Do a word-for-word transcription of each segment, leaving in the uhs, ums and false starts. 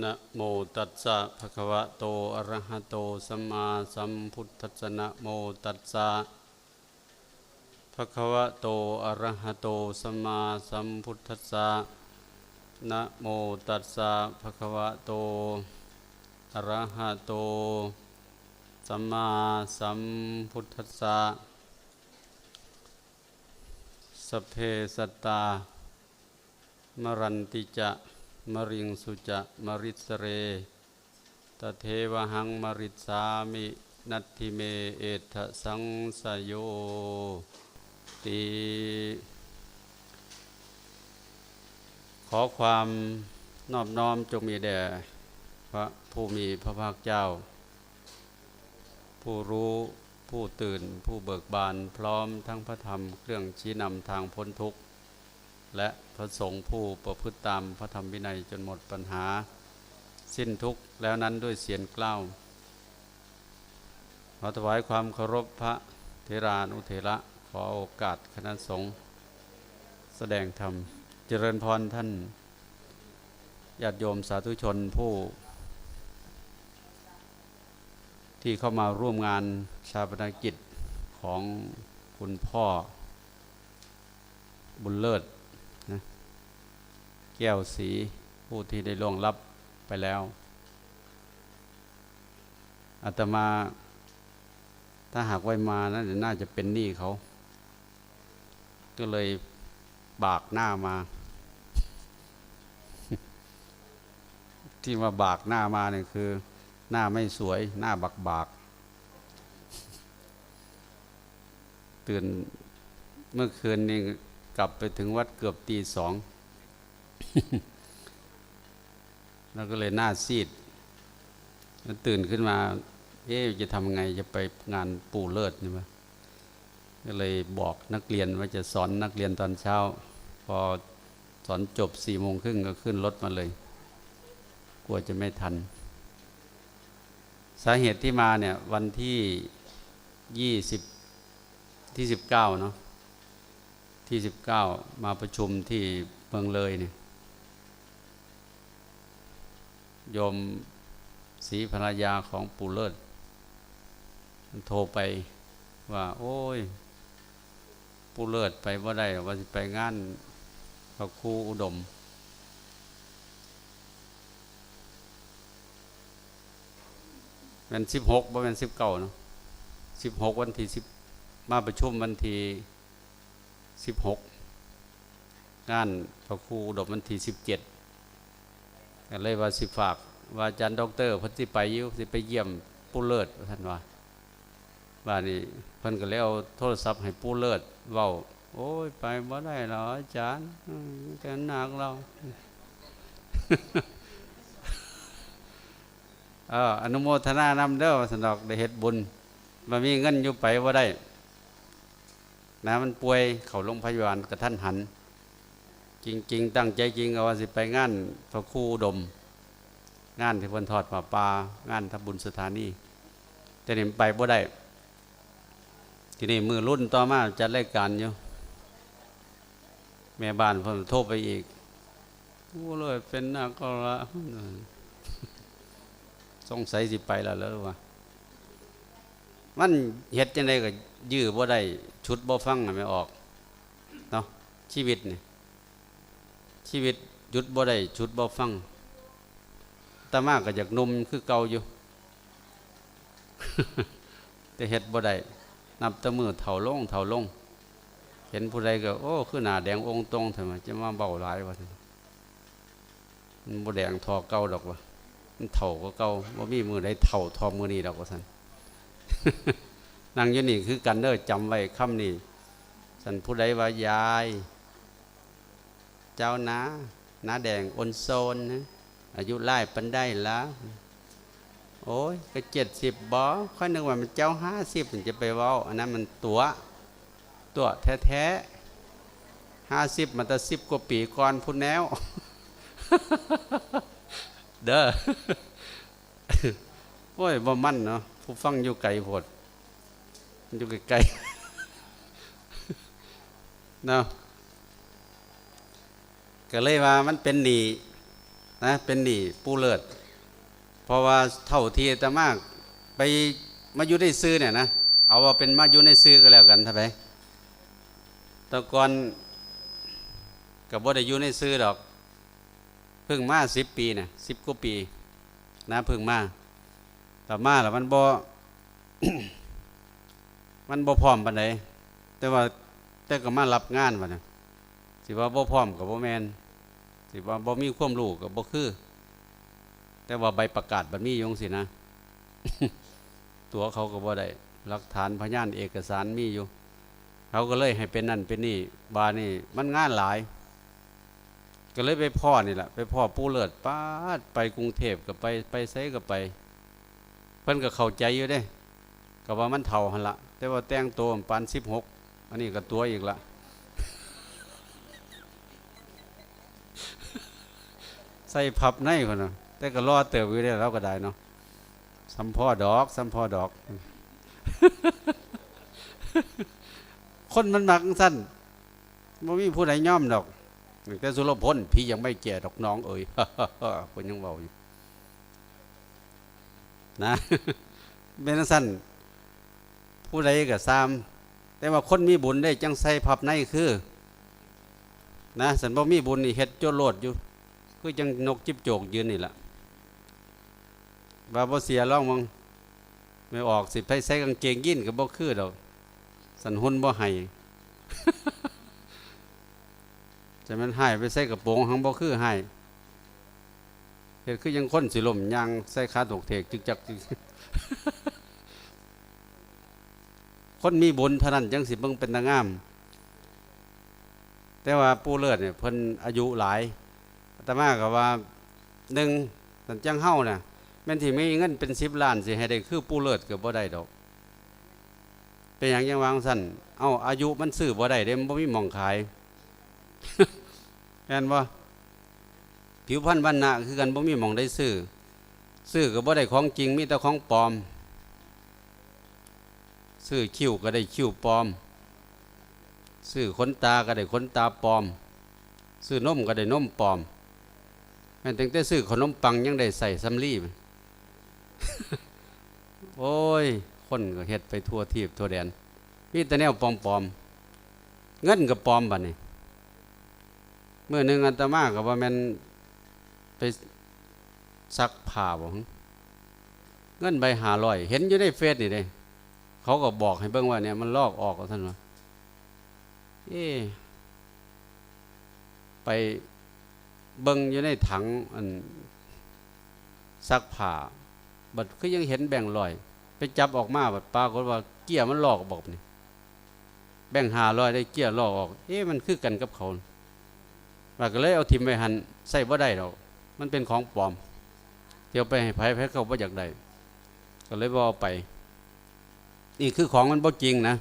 นะโมตัสสะภะคะวะโต อะระหะโต สัมมาสัมพุทธัสสะ นะโมตัสสะภะคะวะโต อะระหะโต สัมมาสัมพุทธัสสะ นะโมตัสสะภะคะวะโต อะระหะโต สัมมาสัมพุทธัสสะ สัพเพสัตตา มะรันติจะ มะริงสุจะ มะริสเร ตะเทวะหัง มะริสามิ นัตถิเม เอทะสังสะโย ติ ขอความนอบน้อมจงมีแด่พระผู้มีพระภาคเจ้า ผู้รู้ ผู้ตื่น ผู้เบิกบาน พร้อมทั้งพระธรรมเครื่องชี้นำทางพ้นทุกข์ และพระสงฆ์ผู้ประพฤติตามพระธรรมวินัยจนหมดปัญหา สิ้นทุกข์แล้วนั้นด้วยเสียงกล้าว ขอถวายความเคารพพระเถรานุเถระ ขอโอกาสคณะสงฆ์แสดงธรรม เจริญพรท่านญาติโยมสาธุชนผู้ ที่เข้ามาร่วมงานชาปนกิจของคุณพ่อบุญเลิศนะ แก้วศรี ผู้ที่ได้ล่วงลับไปแล้ว อาตมา ถ้าหากว่ามานะ น่าจะเป็นหนี้เขา ก็เลยบากหน้ามา ที่ว่าบากหน้ามาเนี่ยคือ หน้าไม่สวย หน้าบากบากๆ ตื่นเมื่อคืนนี้กลับไปถึงวัดเกือบตีสอง แล้วก็เลยหน้าซีด แล้วตื่นขึ้นมา เอ๊ะ จะทำไง จะไปงานปู่เลิศนี่วะ ก็เลยบอกนักเรียนว่าจะสอนนักเรียนตอนเช้า พอสอนจบสี่โมงครึ่งก็ขึ้นรถมาเลย กลัวจะไม่ทัน สาเหตุที่มาเนี่ย วันที่ยี่สิบ ที่สิบเก้าเนาะ ที่สิบเก้า มาประชุมที่เมืองเลยเนี่ย โยมศรีภรรยาของปู่เลิศ มันโทรไปว่า โอ้ย ปู่เลิศไปบ่ได้หรอก ว่าสิไปงานพระครูอุดม แม่นสิบหก บ่แม่นสิบเก้าเนาะ สิบหก วันที่สิบ มาประชุมวันที่สิบหก งานพระครูอุดมวันที่สิบเจ็ด ก็เลยว่าสิฝาก ว่าอาจารย์ด็อกเตอร์เพิ่นสิไปอยู่ สิไปเยี่ยมปู่เลิศ ว่าซั่นว่า บาดนี้เพิ่นก็เลยเอาโทรศัพท์ให้ปู่เลิศเว้า โอ้ย ไปบ่ได้หรอกอาจารย์ อืม แต่หนักแล้ว เออ อนุโมทนานำเด้อ ว่าซั่นดอก ได้เฮ็ดบุญ บ่มีเงินอยู่ไปบ่ได้ นะ มันป่วยเข้าโรงพยาบาลกะทันหัน จริงๆ ตั้งใจจริงก็ว่าสิไปงานพระครูอุดม งานที่เพิ่นทอดผ้าป่า งานทำบุญสถานี แต่นี่มันไปบ่ได้ ทีนี้มื้อรุ่นต่อมาจัดรายการอยู่ แม่บ้านเพิ่นโทรไปอีก โอ้เลย เป็นนักก็ละ สงสัยสิไปแล้วเหรอวะ มันเฮ็ดจั่งใดก็ยื้อบ่ได้ ฉุดบ่ฟังอะ ไม่ออก เนาะ ชีวิตนี่ ชีวิตหยุดบ่ได้ ฉุดบ่ฟัง อาตมาก็อยากหนุ่มคือเก่าอยู่ แต่เฮ็ดบ่ได้ นับแต่มื้อเฒ่าลง เฒ่าลง เห็นผู้ใดก็ โอ้ คือหน้าแดงองตงแท้วะ จะมาเว้าหลายวะ มันบ่แดงเท่าเก่าดอกวะ มันเฒ่ากว่าเก่า บ่มีมื้อใดเฒ่าเท่ามื้อนี้ดอก ว่าซั่น นั่งอยู่นี่คือกันเด้อ จำไว้คำนี้ ซั่นผู้ใดว่า ยาย เจ้านา นาแดงอนโซนนะ อายุหลายปานใดละ โอ้ย ก็เจ็ดสิบบ่ ข้อยนึกว่ามันเจ้าห้าสิบ มันจะไปเว้า อันนั้นมันตั๋ว ตั๋วแท้ๆ ห้าสิบ มาแต่สิบกว่าปีก่อนพุ้นแล้ว เด้อ โอ้ย บ่มั่นเนาะ ผู้ฟังอยู่ไกลโพด อยู่ใกล้ๆ เนาะ ก็เลยว่ามันเป็นหนี้ นะ เป็นหนี้ปู่เลิศ เพราะว่าเท่าที่อาตมาไปมาอยู่ในซื่อเนี่ยนะ เอาว่าเป็นมาอยู่ในซื่อก็แล้วกัน ถ้าไปแต่ก่อนก็บ่ได้อยู่ในซื่อดอก เพิ่งมาสิบปีเนี่ย สิบกว่าปีนะ เพิ่งมา แต่มาแล้วมันบ่ มันบ่พร้อมปานใด แต่ว่า แต่ก็มารับงานว่านะ สิว่าบ่พร้อมก็บ่แม่น สิว่าบ่มีความรู้ก็บ่คือ แต่ว่าใบประกาศบัดมีอยู่จั่งซี้นะ ตั๋วเขาก็บ่ได้ หลักฐานพยานเอกสารมีอยู่ เขาก็เลยให้เป็นนั่นเป็นนี่ บาดนี้มันงานหลาย ก็เลยไปพ้อนี่แหละ ไปพ้อปู่เลิศ ป๊าด ไปกรุงเทพฯก็ไป ไปไสก็ไป เพิ่นก็เข้าใจอยู่เด้ ก็ว่ามันเฒ่าหั่นละ แต่ว่าแต่งตัวปานสิบหก อันนี้ก็ตั๋วอีกละ ใส่พับในพุ่นน่ะ แต่ก็หล่อเติบอยู่เด้ ลาวก็ได้เนาะ ส่ำพ้อดอก ส่ำพ้อดอก คนมันมักจั่งซั้น บ่มีผู้ใดยอมดอก ตั้งแต่สุรพล พี่ยังไม่แก่ดอกน้องเอ๋ย เพิ่นยังเว้าอยู่ นะ เป็นจั่งซั้น ผู้ใดก็ซ่ำ แต่ว่าคนมีบุญได้จั่งใส่พับในคือ นะ ซั่นบ่มีบุญนี่เฮ็ดโจโลดอยู่ คือจั่งนกจิบโจกยืนนี่ล่ะ ว่าบ่เสียลองเบิ่ง ไม่ออกสิไปใส่กางเกงยีนก็บ่คือดอก ซั่นหุ่นบ่ให้ จะแม่นให้ไปใส่กระโปรงหังบ่คือให้ เฮ็ดคือยังคนสิล้มย่างใส่ขาถกเถกจึกจักจึก คนมีบุญเท่านั้นจั่งสิเบิ่งเป็นตางาม แต่ว่าปู่เลิศเนี่ยเพิ่นอายุหลาย อาตมาก็ว่า หนึ่ง ซั่นจั่งเฮาน่ะ แม่นสิมีเงินเป็นสิบล้านสิให้ได้คือปู่เลิศก็บ่ได้ดอก เป็นหยังจั่งว่าจั่งซั้น เอ้า อายุมันซื้อบ่ได้เด้ มันบ่มีหม่องขาย แม่นบ่ ผิวพรรณวรรณะคือกัน บ่มีหม่องใดซื้อ ซื้อก็บ่ได้ของจริง มีแต่ของปลอม ซื้อคิ้วก็ได้คิ้วปลอม ซื้อขนตาก็ได้ขนตาปลอม ซื้อนมก็ได้นมปลอม แม่นตั้งแต่ซื้อขนมปังยังได้ใส่สำลี โอ้ย คนก็เฮ็ดไปทั่วทีปทั่วแดน มีแต่แนวปลอมๆ เงินก็ปลอมบัดนี้ มื้อหนึ่งอาตมาก็ว่าแม่นไปซักผ้าบ่ เงินใบห้าร้อย เห็นอยู่ในเฟซนี่เด้ เขาก็บอกให้เบิ่งว่าเนี่ยมันลอกออกว่าซั่นว่า เอ๊ะ ไปเบิ่งอยู่ในถังอันซักผ้า บัดคือยังเห็นแบงค์ร้อย ไปจับออกมา บัดปรากฏว่าเกี้ยมันลอกบอกนี่ แบงค์ห้าร้อยได้เกี้ยลอกออก เอ๊ะ มันคือกันกับเขา บัดก็เลยเอาถิ่มไว้หั่น ใส่บ่ได้ดอก มันเป็นของปลอม เที่ยวไปให้ไผ ไผเขาบ่อยากได้ ก็เลยบ่เอาไป นี่คือของมันบ่จริงนะ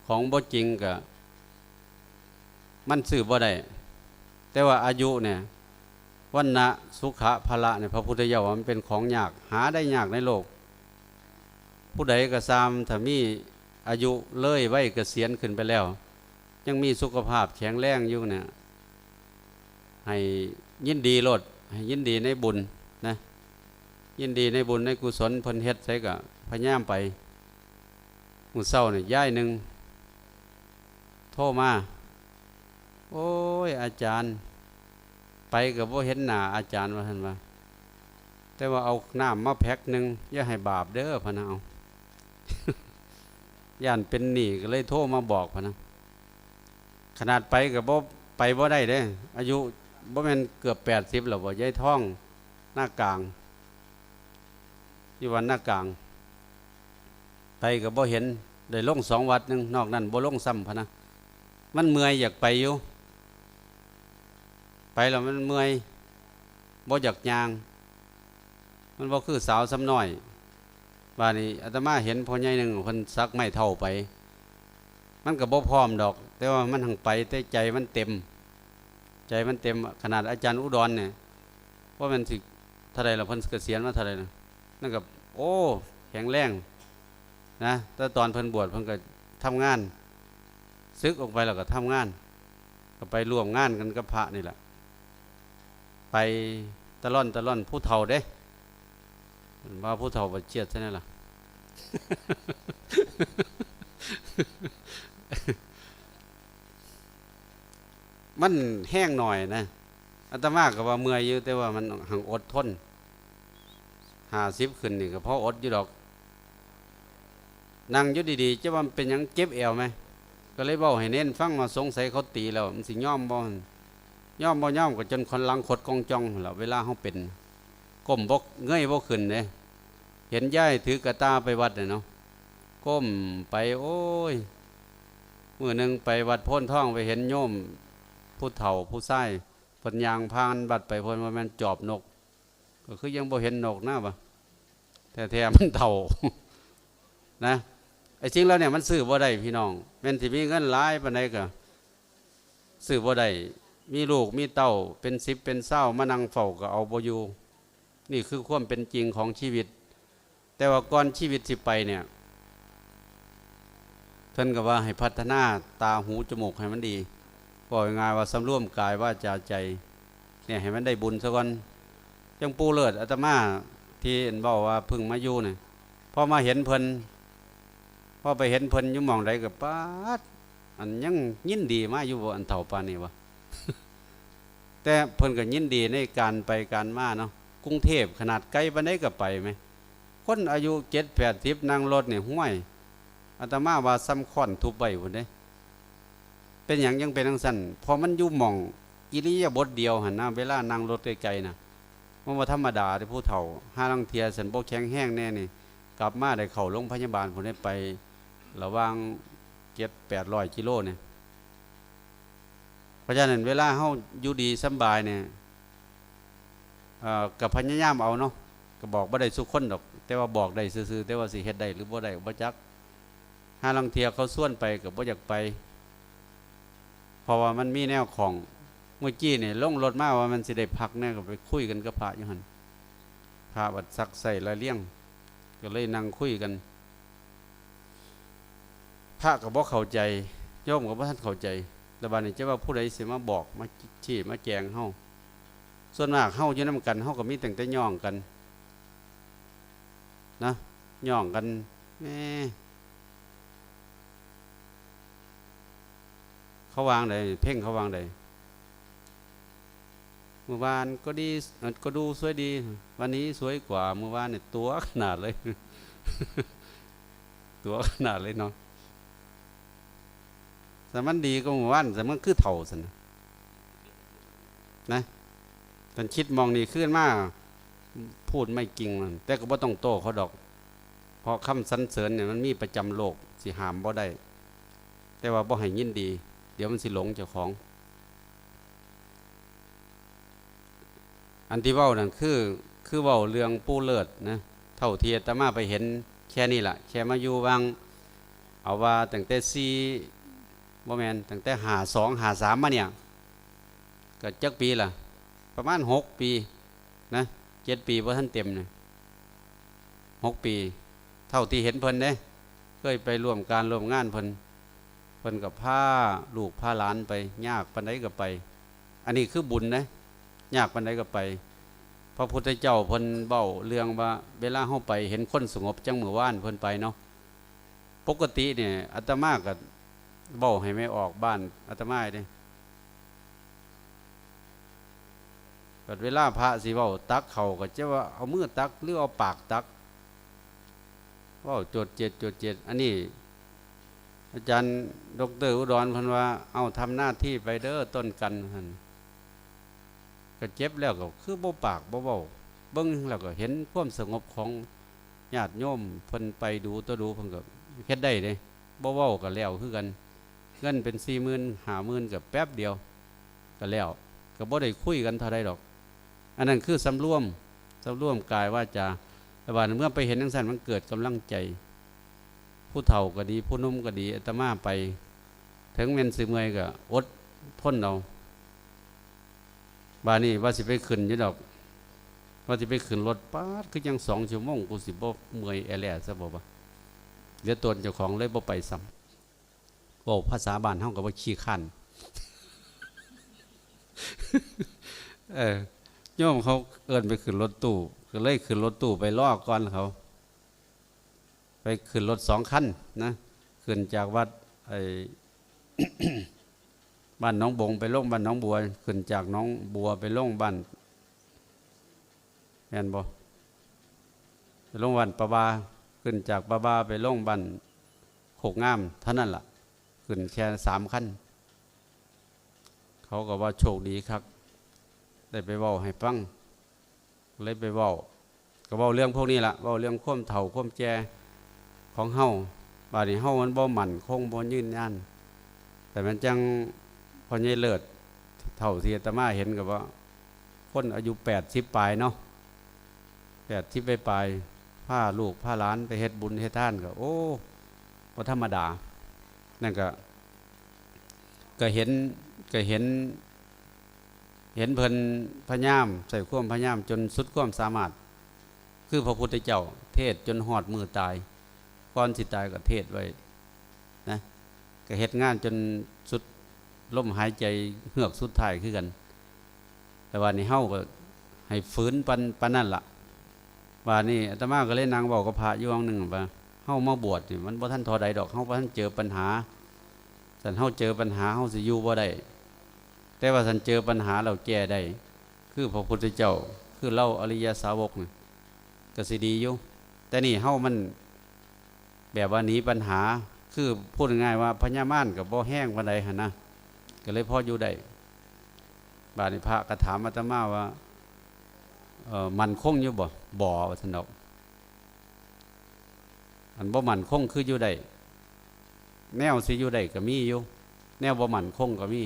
ของบ่จริงก็ มันซื้อบ่ได้ แต่ว่าอายุเนี่ย วรรณะ สุขะ พละเนี่ย พระพุทธเจ้าว่ามันเป็นของยาก หาได้ยากในโลก ผู้ใดก็ซ่ำ ถ้ามีอายุเลยวัยเกษียณขึ้นไปแล้ว ยังมีสุขภาพแข็งแรงอยู่เนี่ย ให้ยินดีโลด ให้ยินดีในบุญนะ ยินดีในบุญในกุศล เพิ่นเฮ็ดไสก็พยายามไป มื้อเช้านี่ยายหนึ่งโทรมา โอ้ย อาจารย์ ไปก็บ่เห็นหน้าอาจารย์ ว่าซั่นว่า แต่ว่าเอาน้ำมาแพ็คหนึ่ง อย่าให้บาปเด้อ พะนะ เอา ย่านเป็นหนี้ก็เลยโทรมาบอก พะนะ ขนาดไปก็บ่ ไปบ่ได้เด้ อายุบ่แม่นเกือบแปดสิบแล้วบ่ ยายทอง หน้ากลาง อยู่วัดหน้ากลาง ไปก็บ่เห็น ได้ลงสองวัดหนึ่ง นอกนั้นบ่ลงซ้ำ พะนะ มันเมื่อยอยากไปอยู่ ไปแล้วมันเมื่อย บ่อยากย่าง มันบ่คือสาวซ้ำน้อย บาดนี้อาตมาเห็นพ่อใหญ่หนึ่งเพิ่นสักไม้เท้าไป มันก็บ่พร้อมดอก แต่ว่ามันหังไป แต่ใจมันเต็ม ใจมันเต็ม ขนาดอาจารย์อุดรเนี่ย ว่ามันสิเท่าใดล่ะ เพิ่นเกษียณมาเท่าใดนะ นั่นก็ โอ้ แข็งแรงนะ แต่ตอนเพิ่นบวชเพิ่นก็ทำงาน สึกออกไปแล้วก็ทำงาน ก็ไปร่วมงานกันกับพระนี่แหละ ไป ตะล่อนตะล่อนผู้เฒ่าเด้ ว่าผู้เฒ่าบ่เจียดซะแน่ล่ะ มันแฮงหน่อยนะ อาตมาก็ว่าเมื่อยอยู่ แต่ว่ามันหังอดทน ห้าสิบขึ้นนี่ก็พออดอยู่ดอก นั่งอยู่ดีๆ จะว่ามันเป็นหยังเจ็บแอวไหม ก็เลยเว้าให้เณรฟังว่าสงสัยเขาตีแล้ว มันสิยอมบ่ ยอมบ่ยอมก็จนคนหลังคดกองจองหั้นล่ะ เวลาเฮาเป็น ก้มบ่ เงยบ่ขึ้นเด้ เห็นยายถือกระต่าไปวัดน่ะเนาะ ก้มไป โอ้ย มื้อหนึ่งไปวัดโพนทอง ไปเห็นโยมผู้เฒ่าผู้ชาย เพิ่นย่างผ่านวัดไป เพิ่นว่าแม่นจอบนก ก็คือยังบ่เห็นนกนะวะ แท้ๆ มันเฒ่า นะ ไอ้สิ่งเหล่านี้มันซื้อบ่ได้พี่น้อง แม่นสิมีเงินหลายปานใดก็ซื้อบ่ได้ มีลูกมีเต้าเป็นสิบเป็นซาวมานั่งเฝ้าก็เอาบ่อยู่ นี่คือความเป็นจริงของชีวิต แต่ว่าก่อนชีวิตสิไปเนี่ย เพิ่นก็ว่าให้พัฒนาตาหูจมูกให้มันดี เว้าง่ายๆว่าสำรวมกายวาจาใจ เนี่ยให้มันได้บุญซะก่อน จั่งปู่เลิศอาตมาที่เห็นเว้าว่าเพิ่งมาอยู่เนี่ย พอมาเห็นเพิ่น พอไปเห็นเพิ่นอยู่หม่องใดก็ป๊าด อันยังยินดีมาอยู่บ่ อันเฒ่าปานนี้วะ แต่เพิ่นก็ยินดีในการไปการมาเนาะ กรุงเทพฯขนาดไกลปานใดก็ไปแหม คนอายุเจ็ดแปดสิบนั่งรถนี่ ห้วย อาตมาว่าส่ำค้อนทุบไว้พุ้นเด้ เป็นหยังจั่งเป็นจั่งซั้น เพราะมันอยู่หม่องอิริยาบถเดียวหั้นนะ เวลานั่งรถไกลๆน่ะ มันบ่ธรรมดาเด้ผู้เฒ่า ห่าลางเทื่อซั้นบ่แข็งแรงแน่นี่ กลับมาได้เข้าโรงพยาบาลพุ้นเด้ ไประหว่างเจ็ดแปดร้อยกิโลเนี่ย เพราะฉะนั้นเวลาเฮาอยู่ดีสำบายเนี่ย เอ่อ ก็พยายามเอาเนาะ ก็บอกบ่ได้ซุคนดอก แต่ว่าบอกได้ซื่อๆ แต่ว่าสิเฮ็ดได้หรือบ่ได้บ่จัก ห่าลางเทื่อเขาชวนไปก็บ่อยากไป เพราะว่ามันมีแนวข้อง เมื่อกี้นี่ลงรถมาว่ามันสิได้พักแน่ ก็ไปคุยกันกับพระอยู่หั่น พระบัดซักไส้ละเลี่ยง ก็เลยนั่งคุยกัน พระก็บ่เข้าใจ โยมก็บ่ทันเข้าใจ แล้วบัดนี้จะว่าผู้ใดสิมาบอก มาชี้มาแจงเฮา ส่วนมากเฮาอยู่นำกัน เฮาก็มีตั้งแต่ย่องกัน นะ ย่องกัน แหม เขาวางใด เพ่งเขาวางใด เมื่อวานก็ดี เอ่อ ก็ดูสวยดี วันนี้สวยกว่าเมื่อวานเนี่ย ตั๋วขนาดเลย ตั๋วขนาดเลยเนาะ แต่มันดีกว่าเมื่อวาน แต่มันคือเฒ่าซั่นนะ นะ ท่านคิดมองนี่ขึ้นมา พูดไม่จริงมัน แต่ก็บ่ต้องโต้เขาดอก เพราะคำสรรเสริญเนี่ยมันมีประจำโลก สิห้ามบ่ได้ แต่ว่าบ่ให้ยินดี เดี๋ยวมันสิหลงเจ้าของ อันที่เว้านั่นคือ คือเว้าเรื่องปู่เลิศนะ เท่าที่อาตมาไปเห็นแค่นี้ล่ะ แค่มาอยู่วัง เอาว่าตั้งแต่สี่ บ่แม่น ตั้งแต่ห้าสอง ห้าสามมาเนี่ย ก็จักปีล่ะ ประมาณหกปีนะ เจ็ดปีบ่ทันเต็มเนี่ย หกปี เท่าที่เห็นเพิ่นเด้ เคยไปร่วมการร่วมงานเพิ่น เพิ่นก็พาลูกพาหลานไป ยากปานใดก็ไป อันนี้คือบุญนะ ยากปานใดก็ไป พระพุทธเจ้าเพิ่นเว้าเรื่องว่า เวลาเฮาไปเห็นคนสงบ จั่งมื้อวานเพิ่นไปเนาะ ปกติเนี่ย อาตมาก็เว้าให้แม่ออกบ้านอาตมาเด้ บัดเวลาพระสิเว้าตักข้าวก็จะว่าเอามือตักหรือเอาปากตัก เว้าโจดเจ็ดโจดเจ็ด อันนี้ อาจารย์ดอกเตอร์อุดรเพิ่นว่า เอาทำหน้าที่ไปเด้อต้นกัน หั่น ก็เจ็บแล้วก็คือบ่ปากบ่เว้า เบิ่งแล้วก็เห็นความสงบของญาติโยมเพิ่นไปดูต่อดู เพิ่นก็เฮ็ดได้เด้ บ่เว้าก็แล้วคือกัน เงินเป็นสี่หมื่นห้าหมื่นก็แป๊บเดียวก็แล้ว ก็บ่ได้คุยกันเท่าใดดอก อันนั้นคือสำรวม สำรวมกายวาจา แต่ว่าเมื่อไปเห็นจั่งซั้นมันเกิดกำลังใจ ผู้เฒ่าก็ดี ผู้หนุ่มก็ดี อาตมาไป ถึงแม่นสิเมื่อยก็อดทนเอา บาดนี้ว่าสิไปขึ้นอยู่ดอก ว่าสิไปขึ้นรถ ป๊าด คือจั่งสองชั่วโมง กูสิบ่เมื่อยแอแลซะบ่วะ เหลือตนเจ้าของเลยบ่ไปซ้ำ เว้าภาษาบ้านเฮาก็ว่าขี้คร้าน เออ โยมเขาเอิ้นไปขึ้นรถตู้ ก็เลยขึ้นรถตู้ไปรอก่อนเขา ไปขึ้นรถสองคันนะ ขึ้นจากวัดไอ้ บ้านหนองบงไปลงบ้านหนองบัว ขึ้นจากหนองบัวไปลงบ้าน แม่นบ่ ไปลงบ้านป่าบา ขึ้นจากป่าบาไปลงบ้านโคกงาม เท่านั้นล่ะ ขึ้นแค่สามคัน เขาก็ว่าโชคดีคัก ได้ไปเว้าให้ฟัง เลยไปเว้า ก็เว้าเรื่องพวกนี้ล่ะ เว้าเรื่องความเฒ่าความแก่ของเฮา บาดนี้เฮามันบ่มั่นคง บ่ยืนยาน แต่มันจั่งพ่อใหญ่เลิศ เฒ่าที่อาตมาเห็นก็ว่า คนอายุแปดสิบปลายเนาะ แปดสิบปลายๆ พาลูกพาหลานไปเฮ็ดบุญเฮ็ดทานก็ โอ้ บ่ธรรมดา นั่นก็ ก็เห็น ก็เห็น เห็นเพิ่นพยายาม ใส่ความพยายามจนสุดความสามารถ คือพระพุทธเจ้า เทศน์จนฮอดมื้อตาย ก่อนสิตายก็เทศน์ไว้นะ ก็เฮ็ดงานจนสุดลมหายใจเฮือกสุดท้ายคือกัน แต่ว่านี่เฮาก็ให้ฝืนปาน ปานนั้นล่ะ ว่านี่อาตมาก็เลยนั่งเว้ากับพระอยู่วังหนึ่งว่า เฮามาบวชนี่มันบ่ทันเท่าใดดอก เฮาบ่ทันเจอปัญหา ซั่นเฮาเจอปัญหา เฮาสิอยู่บ่ได้ แต่ว่าซั่นเจอปัญหาแล้วแก้ได้ คือพระพุทธเจ้า คือเราอริยสาวกนี่ ก็สิดีอยู่ แต่นี่เฮามัน แบบว่าหนีปัญหา คือพูดง่ายๆว่าพญามารก็บ่แฮงปานใดหั้นนะ ก็เลยพออยู่ได้ บาดนี้พระก็ถามอาตมาว่า เอ่อ มั่นคงอยู่บ่ บ่ ว่าซั่นดอก อันบ่มั่นคงคืออยู่ได้ แนวสิอยู่ได้ก็มีอยู่ แนวบ่มั่นคงก็มี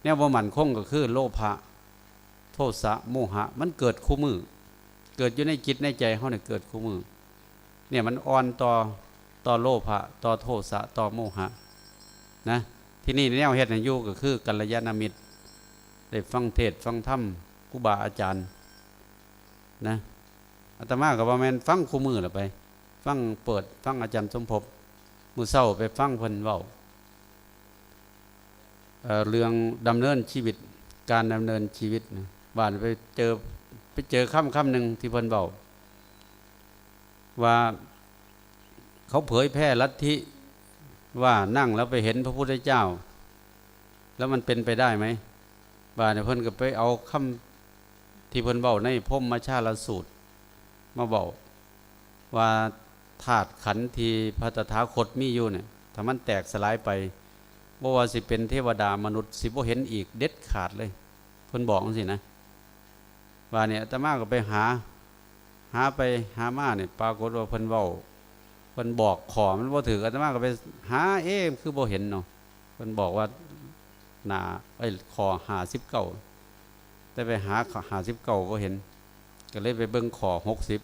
แนวบ่มั่นคงก็คือโลภะ โทสะ โมหะ มันเกิดคู่มื้อ เกิดอยู่ในจิตในใจเฮาเนี่ยเกิดคู่มื้อ เนี่ยมันอ่อนต่อ ต่อโลภะ ต่อโทสะ ต่อโมหะ นะ ที่นี่แนวเฮ็ดให้อยู่ก็คือกัลยาณมิตร ได้ฟังเทศน์ฟังธรรม ครูบาอาจารย์ นะ อาตมาก็ว่าแม่นฟังคู่มื้อล่ะไป ฟังเปิด ฟังอาจารย์สมภพ มื้อเช้าไปฟังเพิ่นเว้า เอ่อ เรื่องดำเนินชีวิต การดำเนินชีวิตนะ บาดไปเจอ ไปเจอคำคำหนึ่งที่เพิ่นเว้า ว่าเขาเผยแพร่ลัทธิว่านั่งแล้วไปเห็นพระพุทธเจ้า แล้วมันเป็นไปได้ไหม บาดนี้เพิ่นก็ไปเอาคำที่เพิ่นเว้าในพรหมชาลสูตรมาเว้า ว่าธาตุขันธ์ที่พระตถาคตมีอยู่เนี่ย ถ้ามันแตกสลายไป บ่ว่าสิเป็นเทวดามนุษย์ สิบ่เห็นอีกเด็ดขาดเลย เพิ่นบอกจังซี้นะ ว่าเนี่ยอาตมาก็ไปหา หาไปหามาเนี่ย ปรากฏว่าเพิ่นเว้า เพิ่นบอกข้อมันบ่ถืก อาตมาก็ไปหา เอ๊ะ คือบ่เห็นเนาะ เพิ่นบอกว่า หน้า เอ้ย ข้อห้าสิบเก้า แต่ไปหาข้อห้าสิบเก้าบ่เห็น ก็เลยไปเบิ่งข้อหกสิบ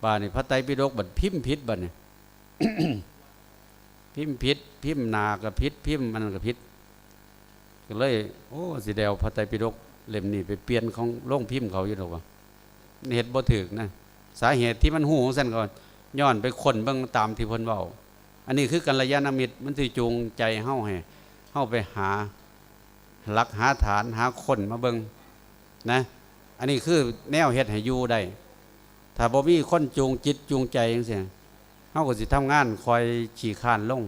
บาดนี้พระไตรปิฎกบัดพิมพ์ผิดบัดนี้ พิมพ์ผิด พิมพ์หน้าก็ผิด พิมพ์อันนั้นก็ผิด ก็เลย โอ้ สิได้เอาพระไตรปิฎกเล่มนี้ไปเปลี่ยนของโรงพิมพ์เขาอยู่ดอกว่า เฮ็ดบ่ถืกนะ สาเหตุที่มันฮู้จั่งซั้นก็ย้อนไปค้นเบิ่งตามที่เพิ่นเว้า อันนี้คือกัลยาณมิตร มันสิจูงใจเฮาให้เฮาไปหาหลักหาฐานหาค้นมาเบิ่งนะ อันนี้คือแนวเฮ็ดให้อยู่ได้ ถ้าบ่มีคนจูงจิตจูงใจจังซี้ เฮาก็สิทำงานค่อยขี้คร้านลง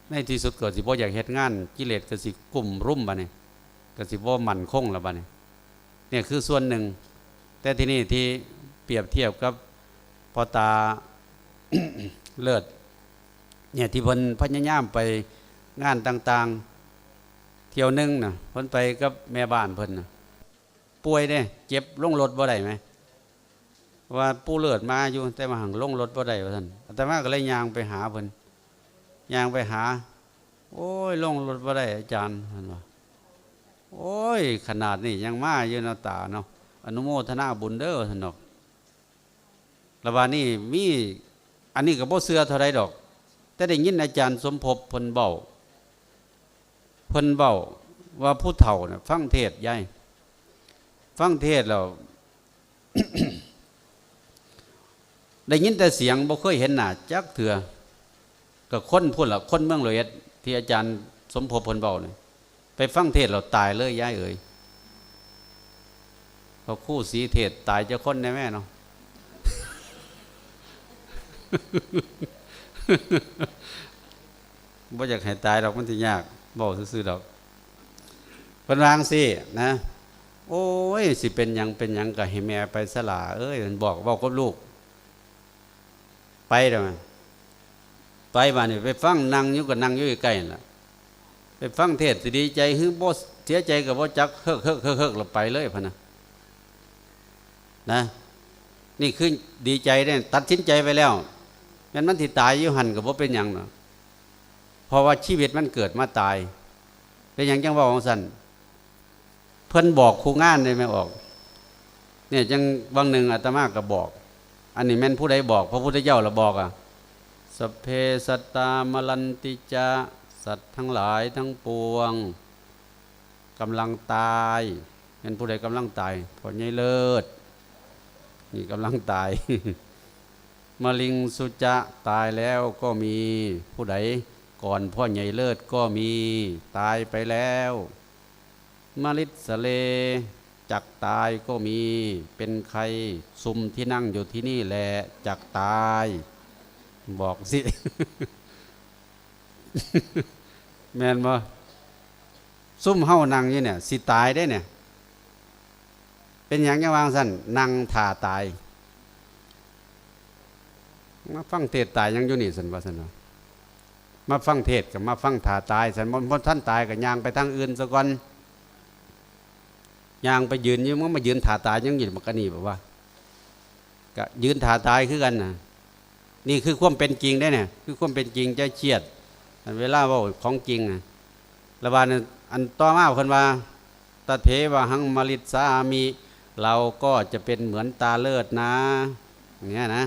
ในที่สุดก็สิบ่อยากเฮ็ดงาน กิเลสก็สิกุมรุมบัดนี้ ก็สิบ่มั่นคงแล้วบัดนี้ เนี่ยคือส่วนหนึ่ง แต่ที่นี่ที่เปรียบเทียบกับพ่อตา เลิศ เนี่ยที่เพิ่นพยายามไปงานต่างๆ เที่ยวหนึ่งน่ะ เพิ่นไปกับแม่บ้านเพิ่นน่ะ ป่วยเด้ เจ็บ ลงรถบ่ได้ไหม ว่าปู่เลิศมาอยู่ แต่ว่าหั้งลงรถบ่ได้ว่าซั่น อาตมาก็เลยย่างไปหาเพิ่น ย่างไปหา โอ้ย ลงรถบ่ได้อาจารย์ เพิ่นว่า โอ้ย ขนาดนี้ยังมาอยู่เนาะตาเนาะ อนุโมทนาบุญเด้อ ซั่นดอก แล้วบาดนี้มี อันนี้ก็บ่เชื่อเท่าใดดอก แต่ได้ยินอาจารย์สมภพเพิ่นเว้า เพิ่นเว้าว่าผู้เฒ่าน่ะฟังเทศน์ยาย ฟังเทศน์แล้ว ได้ยินแต่เสียง บ่เคยเห็นหน้าจักเทื่อ ก็คนพุ้นล่ะ คนเมืองร้อยเอ็ด ที่อาจารย์สมภพเพิ่นเว้านี่ ไปฟังเทศน์แล้วตายเลยยายเอ๋ย พระครูศรีเทศตายจักคนแน่แม่เนาะ บ่อยากให้ตายดอก มันสิยาก เว้าซื่อๆดอก เพิ่นว่าจั่งซี้นะ โอ้ย สิเป็นหยังเป็นหยังก็ให้แม่ไปซะล่ะเอ้ย เพิ่นบอก เว้ากับลูก ไปแล้ว ไปบาดนี้ไปฟัง นั่งอยู่ก็นั่งอยู่ใกล้ๆนั่นล่ะ ไปฟังเทศน์สิดีใจหรือบ่เสียใจก็บ่จัก เฮิกๆๆๆ แล้วไปเลยพะนะ นะ นี่คือดีใจเด้ ตัดสินใจไปแล้ว แม่นมันสิตายอยู่หั่นก็บ่เป็นหยังดอก เพราะว่าชีวิตมันเกิดมาตาย เป็นหยังจั่งเว้าจั่งซั้น เพิ่นบอกคู่งานได้แม่ออก เนี่ย จั่งวังหนึ่งอาตมาก็บอก อันนี้แม่นผู้ใดบอก พระพุทธเจ้าละบอกอะ สัพเพสัตตา มรันติจะ สัตว์ทั้งหลายทั้งปวง กำลังตาย แม่นผู้ใดกำลังตาย พ่อใหญ่เลิศ นี่กำลังตาย มริงสุจะ ตายแล้วก็มี ผู้ใดก่อนพ่อใหญ่เลิศก็มี ตายไปแล้ว มริสเล จักตายก็มี เป็นใคร ซุมที่นั่งอยู่ที่นี่แหละ จักตาย บอกสิ แม่นบ่ ซุมเฮานั่งอยู่เนี่ย สิตายเด้เนี่ย เป็นหยังจั่งว่าจั่งซั้น นั่งท่าตาย มาฟังเทศน์ตายหยังอยู่นี่ ซั่นว่าซั่นเนาะ มาฟังเทศน์ก็มาฟังท่าตาย ซั่น บ่ บ่ทันตายก็ย่างไปทางอื่นซะก่อน ย่างไปยืนอยู่ มึงมายืนท่าตายหยังอยู่ บักอันนี้ บอกว่า ก็ยืนท่าตายคือกันน่ะ นี่คือความเป็นจริงเด้เนี่ย คือความเป็นจริง อย่าเครียด อันเวลาเว้าของจริงน่ะ แล้วบาดนี้อันต่อมาเพิ่นว่า ตะเถวะหัง มริสสามิ เราก็จะเป็นเหมือนตาเลิศนะ อย่างเงี้ยนะ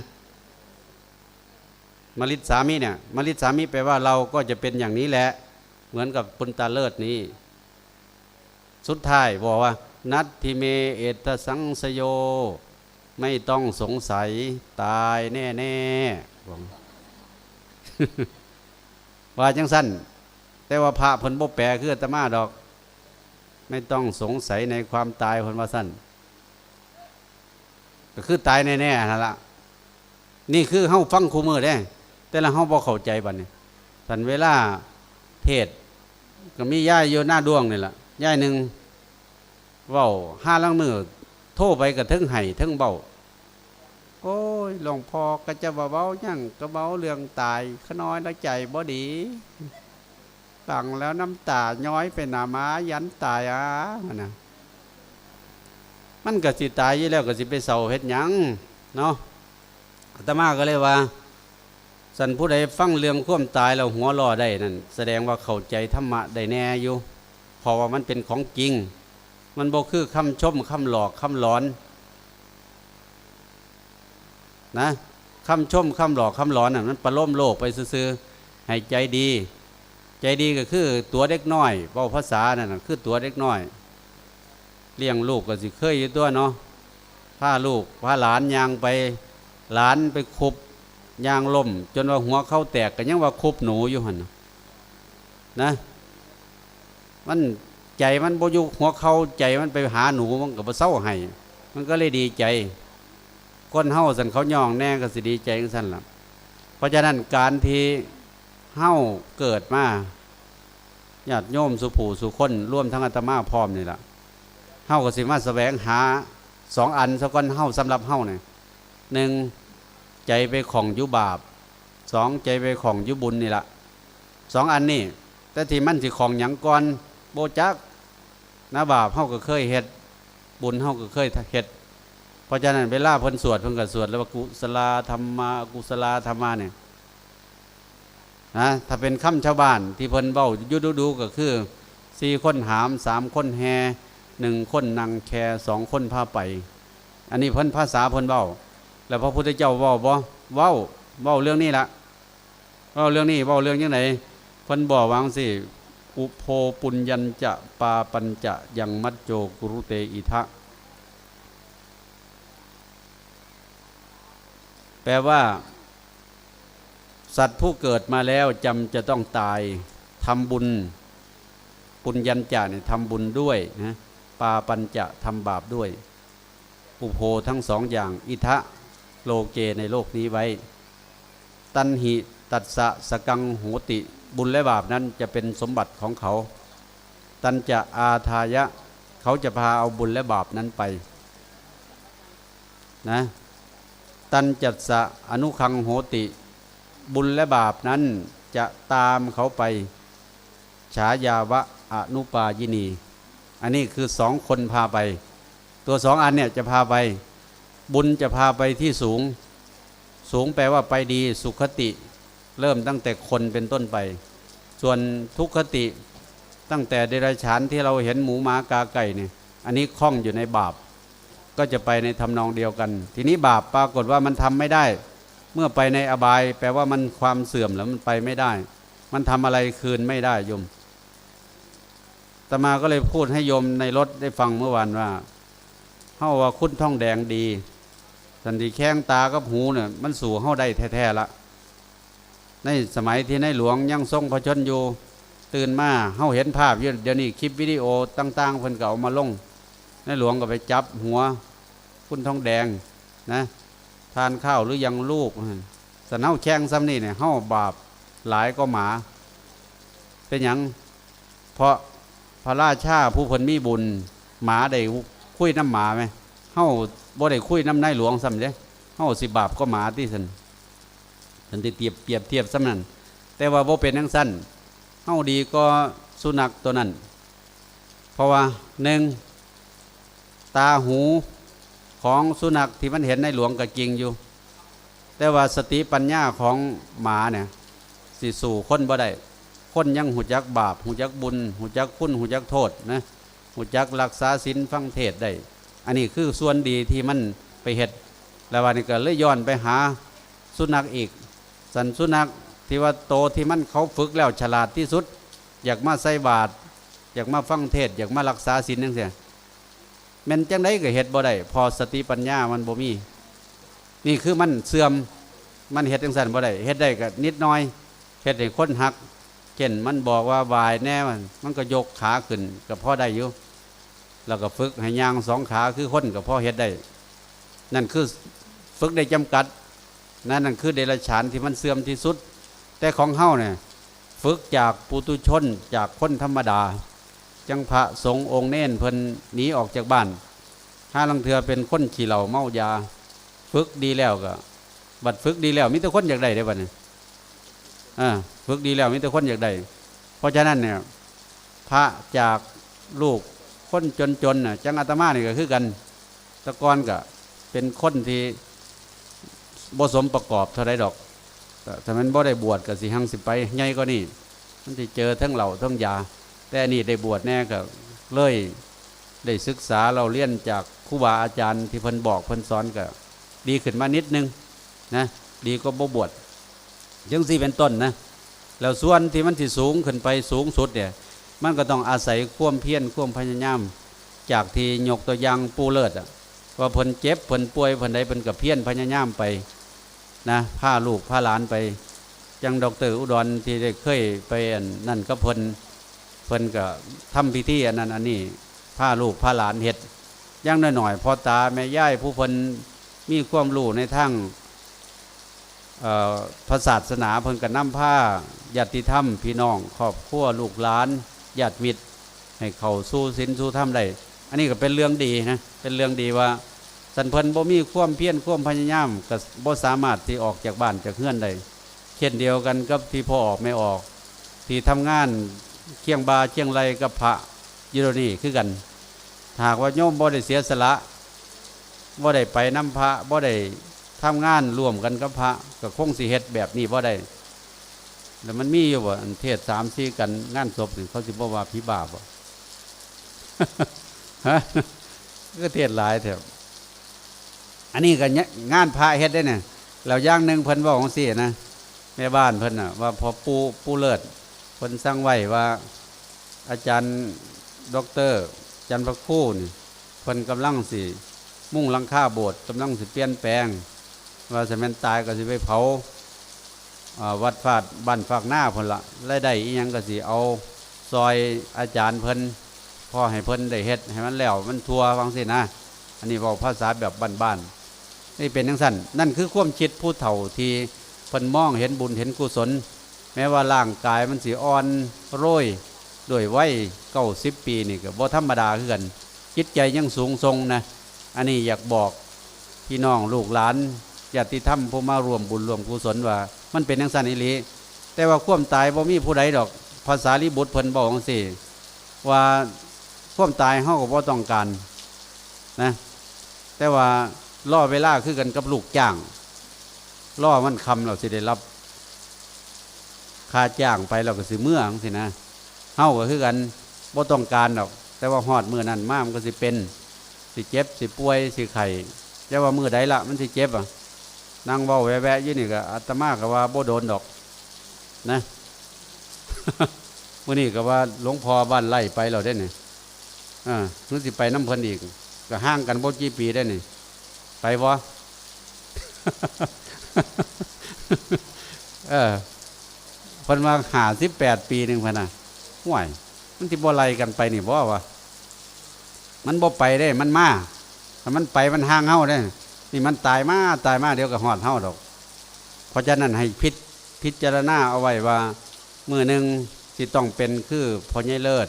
มริสสามิเนี่ย มริสสามิแปลว่าเราก็จะเป็นอย่างนี้แหละ เหมือนกับคุณตาเลิศนี้ สุดท้ายบอกว่า นัตถิเม เอตถะสังสโย ไม่ต้องสงสัย ตายแน่ๆ บอก ว่าจั่งซั้น แต่ว่าพระเพิ่นบ่แปลคืออาตมาดอก ไม่ต้องสงสัยในความตาย เพิ่นว่าซั้น ก็คือตายแน่ๆ นั่นล่ะ นี่คือเฮาฟังคู่มื้อเด้ แต่ละเฮาบ่เข้าใจบัดนี้ ซั่นเวลาเทศน์ก็มียายอยู่นาด้วงนี่ล่ะ ยายหนึ่ง เว้า ห่าลางมื้อโทรไปก็เทิงไห้เทิงเว้า โอ้ย หลวงพ่อก็จะว่าเว้าหยัง ก็เว้าเรื่องตาย ข้าน้อยละใจบ่ดี ฟังแล้วน้ำตาย้อยไปหน้าม้ายันตายอ่ะ ว่านะ มันก็สิตายอยู่แล้ว ก็สิไปเศร้าเฮ็ดหยังเนาะ อาตมาก็เลยว่า ซั่นผู้ใดฟังเรื่องความตายแล้วหัวเราะได้นั่น แสดงว่าเข้าใจธรรมะได้แน่อยู่ เพราะว่ามันเป็นของจริง มันบ่คือคำชม คำหลอก คำหลอน นะ คำชม คำหลอก คำหลอนน่ะ มันประโลมโลกไปซื่อๆ ให้ใจดี ใจดีก็คือตั๋วเด็กน้อย เว้าภาษานั่นน่ะ คือตั๋วเด็กน้อย เลี้ยงลูกก็สิเคยอยู่ตั่วเนาะ พาลูก พาหลานย่างไป หลานไปคุบ ย่างล้ม จนว่าหัวเข่าแตก ก็ยังว่าคุบหนูอยู่หั่นน่ะ นะ มัน ใจมันบ่อยู่หัวเข่า ใจมันไปหาหนู มันก็บ่เซาไห้ มันก็เลยดีใจ คนเฮาซั่น เขาย่องแหน่ก็สิดีใจจั่งซั้นล่ะ เพราะฉะนั้นการที่เฮาเกิดมา ญาติโยมสู่ผู้สู่คน รวมทั้งอาตมาพร้อมนี่ล่ะ เฮาก็สิมาแสวงหาสองอันซะก่อน เฮา สำหรับเฮานี่ หนึ่ง ใจไปข้องอยู่บาป สอง ใจไปข้องอยู่บุญนี่ล่ะ สองอันนี้ แต่ที่มันสิข้องหยังก่อน บ่จัก นะ บาปเฮาก็เคยเฮ็ด บุญเฮาก็เคยเฮ็ด เพราะฉะนั้นเวลาเพิ่นสวด เพิ่นก็สวดแล้วว่า กุศลาธัมมา อกุศลาธัมมา เนี่ย นะ ถ้าเป็นคำชาวบ้านที่เพิ่นเว้าอยู่ดูๆ ก็คือ สี่คนหาม สามคนแห่ หนึ่งคนนั่งแค สองคนพาไป อันนี้เพิ่นภาษาเพิ่นเว้า แล้วพระพุทธเจ้าเว้าบ่ เว้า เว้าเรื่องนี้ล่ะ เว้าเรื่องนี้ เว้าเรื่องจั่งใด เพิ่นบอกว่าจั่งซี้ อุโภปุญญัญจะ ปาปัญจะ ยังมัจโจ กุรุเตอิทะ แปลว่า สัตว์ผู้เกิดมาแล้วจำจะต้องตาย ทำบุญ ปุญญัญจะเนี่ย ทำบุญด้วยนะ ปาปัญจะ ทำบาปด้วย ปุโพ ทั้งสองอย่าง อิทะ โลเก ในโลกนี้ไว้ ตันหิ ตัสสะ สกัง โหติ บุญและบาปนั้นจะเป็นสมบัติของเขา ตันจะ อาทายะ เขาจะพาเอาบุญและบาปนั้นไป นะ ตันจัสสะ อนุคัง โหติ บุญและบาปนั้นจะตามเขาไป ฉายาวะ อนุปายินี อันนี้คือสองคนพาไป ตัวสองอันเนี่ยจะพาไป บุญจะพาไปที่สูง สูงแปลว่าไปดี สุคติ เริ่มตั้งแต่คนเป็นต้นไป ส่วนทุคติ ตั้งแต่เดรัจฉานที่เราเห็นหมูหมากาไก่เนี่ย อันนี้คล่องอยู่ในบาป ก็จะไปในทำนองเดียวกัน ทีนี้บาปปรากฏว่ามันทำไม่ได้ เมื่อไปในอบาย แปลว่ามันความเสื่อมแล้วมันไปไม่ได้ มันทำอะไรคืนไม่ได้โยม อาตมาก็เลยพูดให้โยมในรถได้ฟังเมื่อวานว่า เฮาว่าคุณทองแดงดี สันติแข้งตากับหูเนี่ย มันสู้เฮาได้แท้ๆละ ในสมัยที่ในหลวงยังทรงพระชนม์อยู่ ตื่นมาเฮาเห็นภาพอยู่ เดี๋ยวนี้คลิปวิดีโอต่างๆ เพิ่นก็เอามาลง ในหลวงก็ไปจับหัว คุณทองแดงนะ ทานข้าวหรือยังลูก สันเฮาแข้งซ้ำนี่เนี่ย เฮาบาปหลายก็หมา เป็นหยัง เพราะพระราชาผู้เพิ่นมีบุญ หมาได้คุยน้ำหมาไหม เฮาบ่ได้คุยน้ำนายหลวงซ้ำเด้ เฮาสิบาปก็หมาติซั่น ท่านได้เปรียบ เปรียบเทียบซ้ำนั่น แต่ว่าบ่เป็นจั่งซั่น เฮาดีก็สุนัขตัวนั้น เพราะว่า หนึ่ง ตาหูของสุนัขที่มันเห็นนายหลวงก็จริงอยู่ แต่ว่าสติปัญญาของหมาเนี่ย สิสู้คนบ่ได้ คนยังฮู้จักบาป ฮู้จักบุญ ฮู้จักคุณ ฮู้จักโทษนะ ฮู้จักรักษาศีล ฟังเทศน์ได้ อันนี้คือส่วนดีที่มันไปเฮ็ด แล้ววันนี้ก็เลยย้อนไปหาสุนัขอีก สันสุนัขที่ว่าโตที่มันเขาฝึกแล้วฉลาดที่สุด อยากมาใส่บาตร อยากมาฟังเทศน์ อยากมารักษาศีลจั่งซี้ แม่นจั่งใดก็เฮ็ดบ่ได้ เพราะสติปัญญามันบ่มี นี่คือมันเสื่อม มันเฮ็ดจั่งซั้นบ่ได้ เฮ็ดได้ก็นิดหน่อย เฮ็ดให้คนฮัก เช่นมันบอกว่าไหว้แน่ มันก็ยกขาขึ้น ก็พอได้อยู่ แล้วก็ฝึกให้ย่างสองขาคือคนก็พอเฮ็ดได้ นั่นคือฝึกได้จำกัด นั่น นั่นคือเดรัจฉานที่มันเสื่อมที่สุด แต่ของเฮาเนี่ย ฝึกจากปุถุชน จากคนธรรมดา จั่งพระสงฆ์องค์เณรเพิ่นหนีออกจากบ้าน ห่าลางเทื่อเป็นคนขี้เหล้าเมายา ฝึกดีแล้วก็ บัดฝึกดีแล้วมีแต่คนอยากได้เด้บัดนี้ อ่า ฝึกดีแล้วมีแต่คนอยากได้ เพราะฉะนั้นเนี่ย พระจากลูกคนจนๆน่ะ จั่งอาตมานี่ก็คือกัน แต่ก่อนก็เป็นคนที่บ่สมประกอบเท่าใดดอก แต่ถ้ามันบ่ได้บวชก็สิหังสิไปใหญ่กว่านี้ มันสิเจอทั้งเหล้าทั้งยา แต่อันนี้ได้บวชแน่ก็เลยได้ศึกษาเล่าเรียนจากครูบาอาจารย์ที่เพิ่นบอกเพิ่นสอนก็ดีขึ้นมานิดนึงนะ ดีกว่าบ่บวช จั่งซี้เป็นต้นนะ แล้วส่วนที่มันสิสูงขึ้นไปสูงสุดเนี่ย มันก็ต้องอาศัยความเพียร ความพยายาม จากที่ยกตัวอย่างปู่เลิศอะ ว่าเพิ่นเจ็บ เพิ่นป่วย เพิ่นใด เพิ่นก็เพียรพยายามไปนะ พาลูกพาหลานไป จั่งด็อกเตอร์อุดรที่ได้เคยไปอันนั่นกับเพิ่น เพิ่นก็ทำพิธีอันนั้นอันนี้ พาลูกพาหลานเฮ็ด อย่างน้อยๆ พ่อตาแม่ยายผู้เพิ่นมีความรู้ในทาง เอ่อ พระศาสนา เพิ่นก็นำพาญาติธรรม พี่น้อง ครอบครัว ลูกหลาน ญาติมิตร ให้เข้าสู่ศีลสู่ธรรมได้ อันนี้ก็เป็นเรื่องดีนะ เป็นเรื่องดีว่า สันเพิ่นบ่มีความเพียร ความพยายาม ก็บ่สามารถที่ออกจากบ้านจากเฮือนได้ เช่นเดียวกันกับที่พ่อออกแม่ออก ที่ทำงานเคียงบ่าเคียงไหล่กับพระอยู่เดี๋ยวนี้คือกัน ถ้าหากว่าโยมบ่ได้เสียสละ บ่ได้ไปนำพระ บ่ได้ทำงานร่วมกันกับพระ ก็คงสิเฮ็ดแบบนี้บ่ได้ แล้วมันมีอยู่บ่ อันเทศน์สามสี่กันงานศพนี่ เขาสิบ่ว่าผีบ้าบ่ ฮะ ก็เทศน์หลายแท้ อันนี้ก็เนี่ยงานพระเฮ็ดได้เนี่ย แล้วอย่างหนึ่งเพิ่นเว้าจั่งซี้นะ แม่บ้านเพิ่นน่ะ ว่าพ่อปู่ ปู่เลิศ เพิ่นสั่งไว้ว่า อาจารย์ด็อกเตอร์ จันทร์พระครูนี่ เพิ่นกำลังสิมุงหลังคาโบสถ์ กำลังสิเปลี่ยนแปลง ว่าสิแม่นตายก็สิไปเผา อ่า วัดฟาดบ้านฟากนาพุ่นละ รายได้อีหยังก็สิเอาซอยอาจารย์เพิ่น พอให้เพิ่นได้เฮ็ดให้มันแล้วมันทั่วว่าจั่งซี้นะ อันนี้เว้าภาษาแบบบ้านๆ นี่เป็นจั่งซั้น นั่นคือความคิดผู้เฒ่าที่เพิ่นมองเห็นบุญเห็นกุศล แม้ว่าร่างกายมันสิอ่อนโรยด้วยวัยเก้าสิบปีนี่ก็บ่ธรรมดาคือกัน จิตใจยังสูงส่งนะ อันนี้อยากบอกพี่น้องลูกหลานญาติธรรมผู้มาร่วมบุญร่วมกุศลว่ามันเป็นจั่งซั้นอีหลี แต่ว่าความตายบ่มีผู้ใดดอก พระสารีบุตรเพิ่นบอกจั่งซี้ ว่าความตายเฮาก็บ่ต้องการนะ แต่ว่ารอเวลาคือกันกับลูกจ้าง รอมันค่ำแล้วสิได้รับค่าจ้างไปแล้วก็สิเมือจั่งซี้นะ เฮาก็คือกัน บ่ต้องการดอก แต่ว่าฮอดมื้อนั้นมามันก็สิเป็น สิเจ็บ สิป่วย สิไข้ แต่ว่ามื้อใดละมันสิเจ็บอะ นั่งเว้าแวะๆอยู่นี่ก็อาตมาก็ว่าบ่โดนดอกนะ มื้อนี้ก็ว่าหลวงพ่อบ้านไร่ไปแล้วเด้นี่ อ่า คือสิไปนำเพิ่นอีก ก็ห่างกันบ่กี่ปีได้นี่ ไปบ่ เออ เพิ่นว่าห้าสิบแปดปีหนึ่งพันน่ะ ห่วย มันสิบ่ไล่กันไปนี่บ่วะ มันบ่ไปเด้ มันมา ถ้ามันไปมันห่างเฮาเด้ นี่มันตายมา ตายมา เดี๋ยวก็ฮอดเฮาดอก เพราะฉะนั้นให้พิจ พิจารณาเอาไว้ว่า มื้อหนึ่งสิต้องเป็นคือพ่อใหญ่เลิศ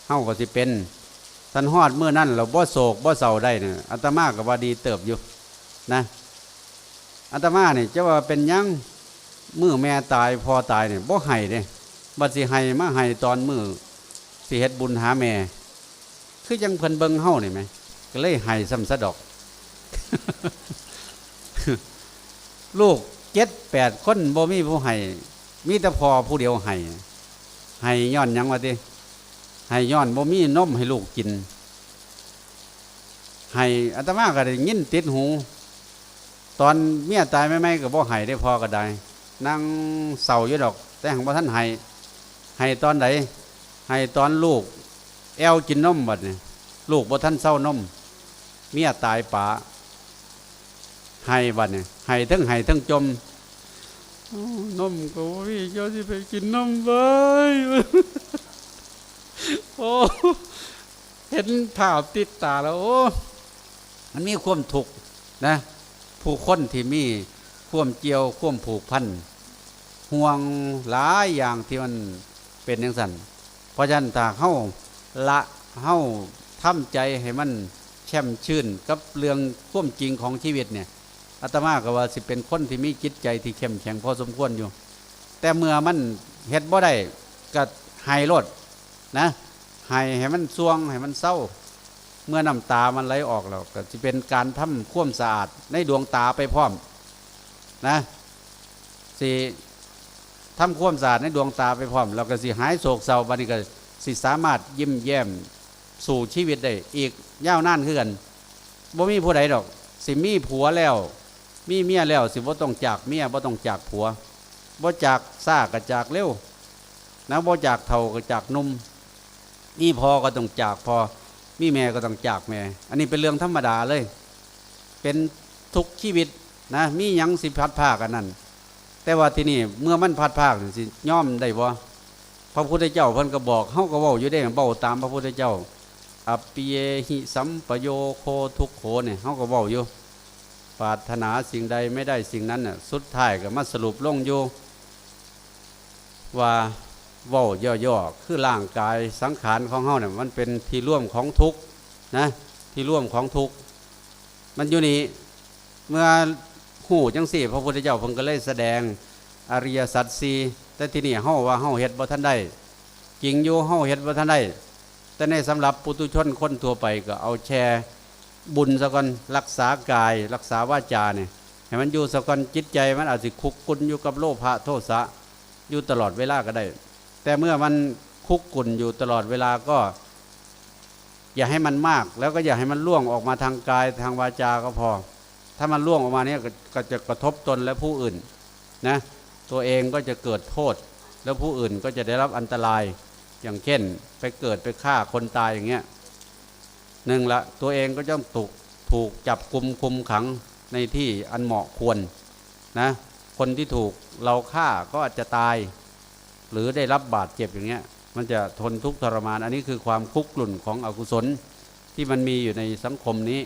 เฮาก็สิเป็น ซั้นฮอดมื้อนั้นแล้วบ่โศกบ่เศร้าได้เนี่ย อาตมาก็ว่าดีเติบอยู่ นะ อาตมานี่จะว่าเป็นหยัง มื้อแม่ตายพ่อตายเนี่ยบ่ไห้เด้ บัดสิไห้มาไห้ตอนมื้อสิเฮ็ดบุญหาแม่ คือจั่งเพิ่นเบิ่งเฮานี่แหม ก็เลยไห้ซ้ำซะดอก ลูกเจ็ดแปดคนบ่มีผู้ไห้ มีแต่พ่อผู้เดียวไห้ ไห้ย้อนหยังวะติ ไห้ย้อนบ่มีนมให้ลูกกิน ไห้ อาตมาก็ได้ยินติดหู ตอนเมียตายใหม่ๆก็บ่ไห้เด้ พ่อก็ได้ นั่งเศร้าอยู่ดอก แต่หั้งบ่ทันไห้ ไห้ตอนใด ไห้ตอนลูกแอ่วกินนมบัดนี้ ลูกบ่ทันเซานม เมียตายป๋า ไห้บัดนี้ ไห้เทิงไห้เทิงจ่ม โอ้ นมก็บ่มี เจ้าสิไปกินนมเว้ย โอ้ เห็นภาพติดตาแล้ว โอ้ มันมีความทุกข์นะ ผู้คนที่มีความเกี่ยว ความผูกพัน ห่วงหลายอย่างที่มันเป็นจั่งซั้น เพราะฉะนั้นถ้าเฮาละ เฮาทำใจให้มันแช่มชื่นกับเรื่องความจริงของชีวิตเนี่ย อาตมาก็ว่าสิเป็นคนที่มีจิตใจที่เข้มแข็งพอสมควรอยู่ แต่เมื่อมันเฮ็ดบ่ได้ก็ไห้โลดนะ ไห้ให้มันส่วง ให้มันเซา เมื่อน้ำตามันไหลออกแล้วก็สิเป็นการทำความสะอาดในดวงตาไปพร้อมนะ สิทำความสะอาดในดวงตาไปพร้อม แล้วก็สิหายโศกเศร้า บัดนี้ก็สิสามารถยิ้มแย้มสู่ชีวิตได้อีกยาวนานคือกัน บ่มีผู้ใดดอก สิมีผัวแล้ว มีเมียแล้ว สิบ่ต้องจากเมีย บ่ต้องจากผัว บ่จากช้าก็จากเร็ว นะ บ่จากเฒ่าก็จากหนุ่ม มีพ่อก็ต้องจากพ่อ มีแม่ก็ต้องจากแม่ อันนี้เป็นเรื่องธรรมดาเลย เป็นทุกชีวิตนะ มีหยังสิพลัดพรากอันนั้น แต่ว่าที่นี่เมื่อมันพลัดพรากนี่สิยอมได้บ่ พระพุทธเจ้าเพิ่นก็บอก เฮาก็เว้าอยู่เด้ เว้าตามพระพุทธเจ้า อัปปิเยหิสัมปโยโคทุกโขเนี่ย เฮาก็เว้าอยู่ ปรารถนาสิ่งใดไม่ได้สิ่งนั้นน่ะ สุดท้ายก็มาสรุปลงอยู่ ว่าเว้าย่อๆ คือร่างกายสังขารของเฮาเนี่ย มันเป็นที่รวมของทุกข์นะ ที่รวมของทุกข์ มันอยู่นี่ เมื่อฮู้จั่งซี้ พระพุทธเจ้าเพิ่นก็เลยแสดงอริยสัจสี่ แต่ที่นี่เฮาว่าเฮาเฮ็ดบ่ทันได้ จริงอยู่เฮาเฮ็ดบ่ทันได้ แต่ในสำหรับปุถุชนคนทั่วไปก็เอาแค่บุญซะก่อน รักษากาย รักษาวาจาเนี่ย ให้มันอยู่ซะก่อน จิตใจมันอาจสิคุกกุ่นอยู่กับโลภะโทสะ อยู่ตลอดเวลาก็ได้ แต่เมื่อมันคุกกุ่นอยู่ตลอดเวลาก็ อย่าให้มันมาก แล้วก็อย่าให้มันล่วงออกมาทางกายทางวาจาก็พอ ถ้ามันล่วงออกมาเนี่ยก็ ก็จะกระทบตนและผู้อื่นนะ ตัวเองก็จะเกิดโทษ แล้วผู้อื่นก็จะได้รับอันตราย อย่างเช่น ไปเกิดไปฆ่าคนตายอย่างเงี้ย หนึ่งละ ตัวเองก็ต้องถูก ถูกจับกุมคุมขังในที่อันเหมาะควรนะ คนที่ถูกเราฆ่าก็อาจจะตาย หรือได้รับบาดเจ็บอย่างเงี้ย มันจะทนทุกข์ทรมาน อันนี้คือความคุกรุ่นของอกุศลที่มันมีอยู่ในสังคมนี้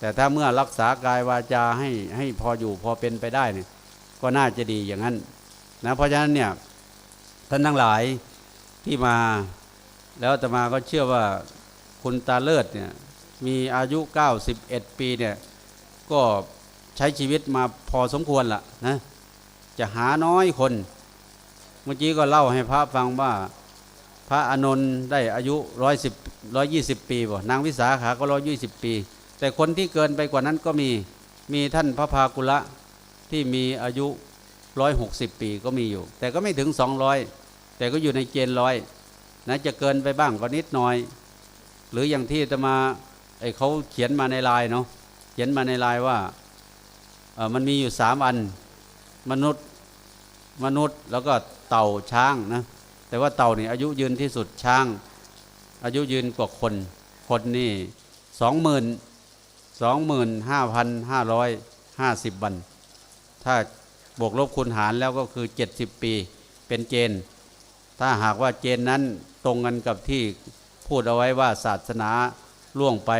แต่ถ้าเมื่อรักษากายวาจาให้ให้พออยู่พอเป็นไปได้เนี่ย ก็น่าจะดีอย่างนั้นนะ เพราะฉะนั้นเนี่ย ท่านทั้งหลายที่มา แล้วอาตมาก็เชื่อว่าคุณตาเลิศเนี่ย มีอายุ เก้าสิบเอ็ด ปีเนี่ย ก็ใช้ชีวิตมาพอสมควรละนะ จะหาน้อยคน เมื่อกี้ก็เล่าให้พระฟังว่า พระอานนท์ได้อายุร้อยสิบ ร้อยยี่สิบ ปีบ่ นางวิสาขาก็ร้อยยี่สิบปี แต่คนที่เกินไปกว่านั้นก็มี มีท่านพระพากุละที่มีอายุร้อยหกสิบปีก็มีอยู่ แต่ก็ไม่ถึงสองร้อย แต่ก็อยู่ในเกณฑ์ร้อยนะ จะเกินไปบ้างก็นิดหน่อย หรืออย่างที่อาตมา ไอ้เขาเขียนมาในไลน์เนาะ เขียนมาในไลน์ว่า เอ่อ มันมีอยู่สามอัน มนุษย์ มนุษย์ แล้วก็เต่า ช้างนะ แต่ว่าเต่านี่อายุยืนที่สุด ช้าง อายุยืนกว่าคน คนนี่ สองหมื่น สองหมื่นห้าพันห้าร้อยห้าสิบวัน ถ้าบวกลบคูณหารแล้วก็คือ เจ็ดสิบปี เป็นเกณฑ์ ถ้าหากว่าเกณฑ์นั้นตรงกันกับที่พูดเอาไว้ว่าศาสนาล่วงไป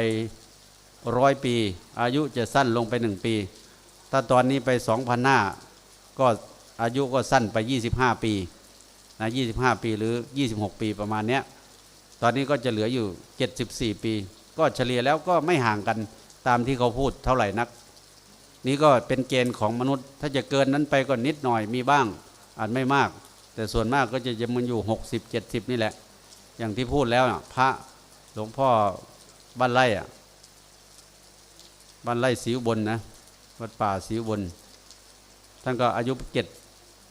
ร้อยปี อายุจะสั้นลงไปหนึ่งปี ถ้าตอนนี้ไปสองพันห้า ก็อายุก็สั้นไป ยี่สิบห้าปีนะ ยี่สิบห้าปี หรือ ยี่สิบหกปี ประมาณเนี้ย ตอนนี้ก็จะเหลืออยู่ เจ็ดสิบสี่ปี ก็เฉลี่ยแล้วก็ไม่ห่างกันตามที่เขาพูดเท่าไหร่นัก นี่ก็เป็นเกณฑ์ของมนุษย์ ถ้าจะเกินนั้นไปก็นิดหน่อยมีบ้าง อาจไม่มาก แต่ส่วนมากก็จะจะมันอยู่ หกสิบ เจ็ดสิบ นี่แหละ อย่างที่พูดแล้วน่ะ พระหลวงพ่อบ้านไร่อะ บ้านไร่ศรีอุบลนะ วัดป่าศรีอุบล ท่านก็อายุเจ็ด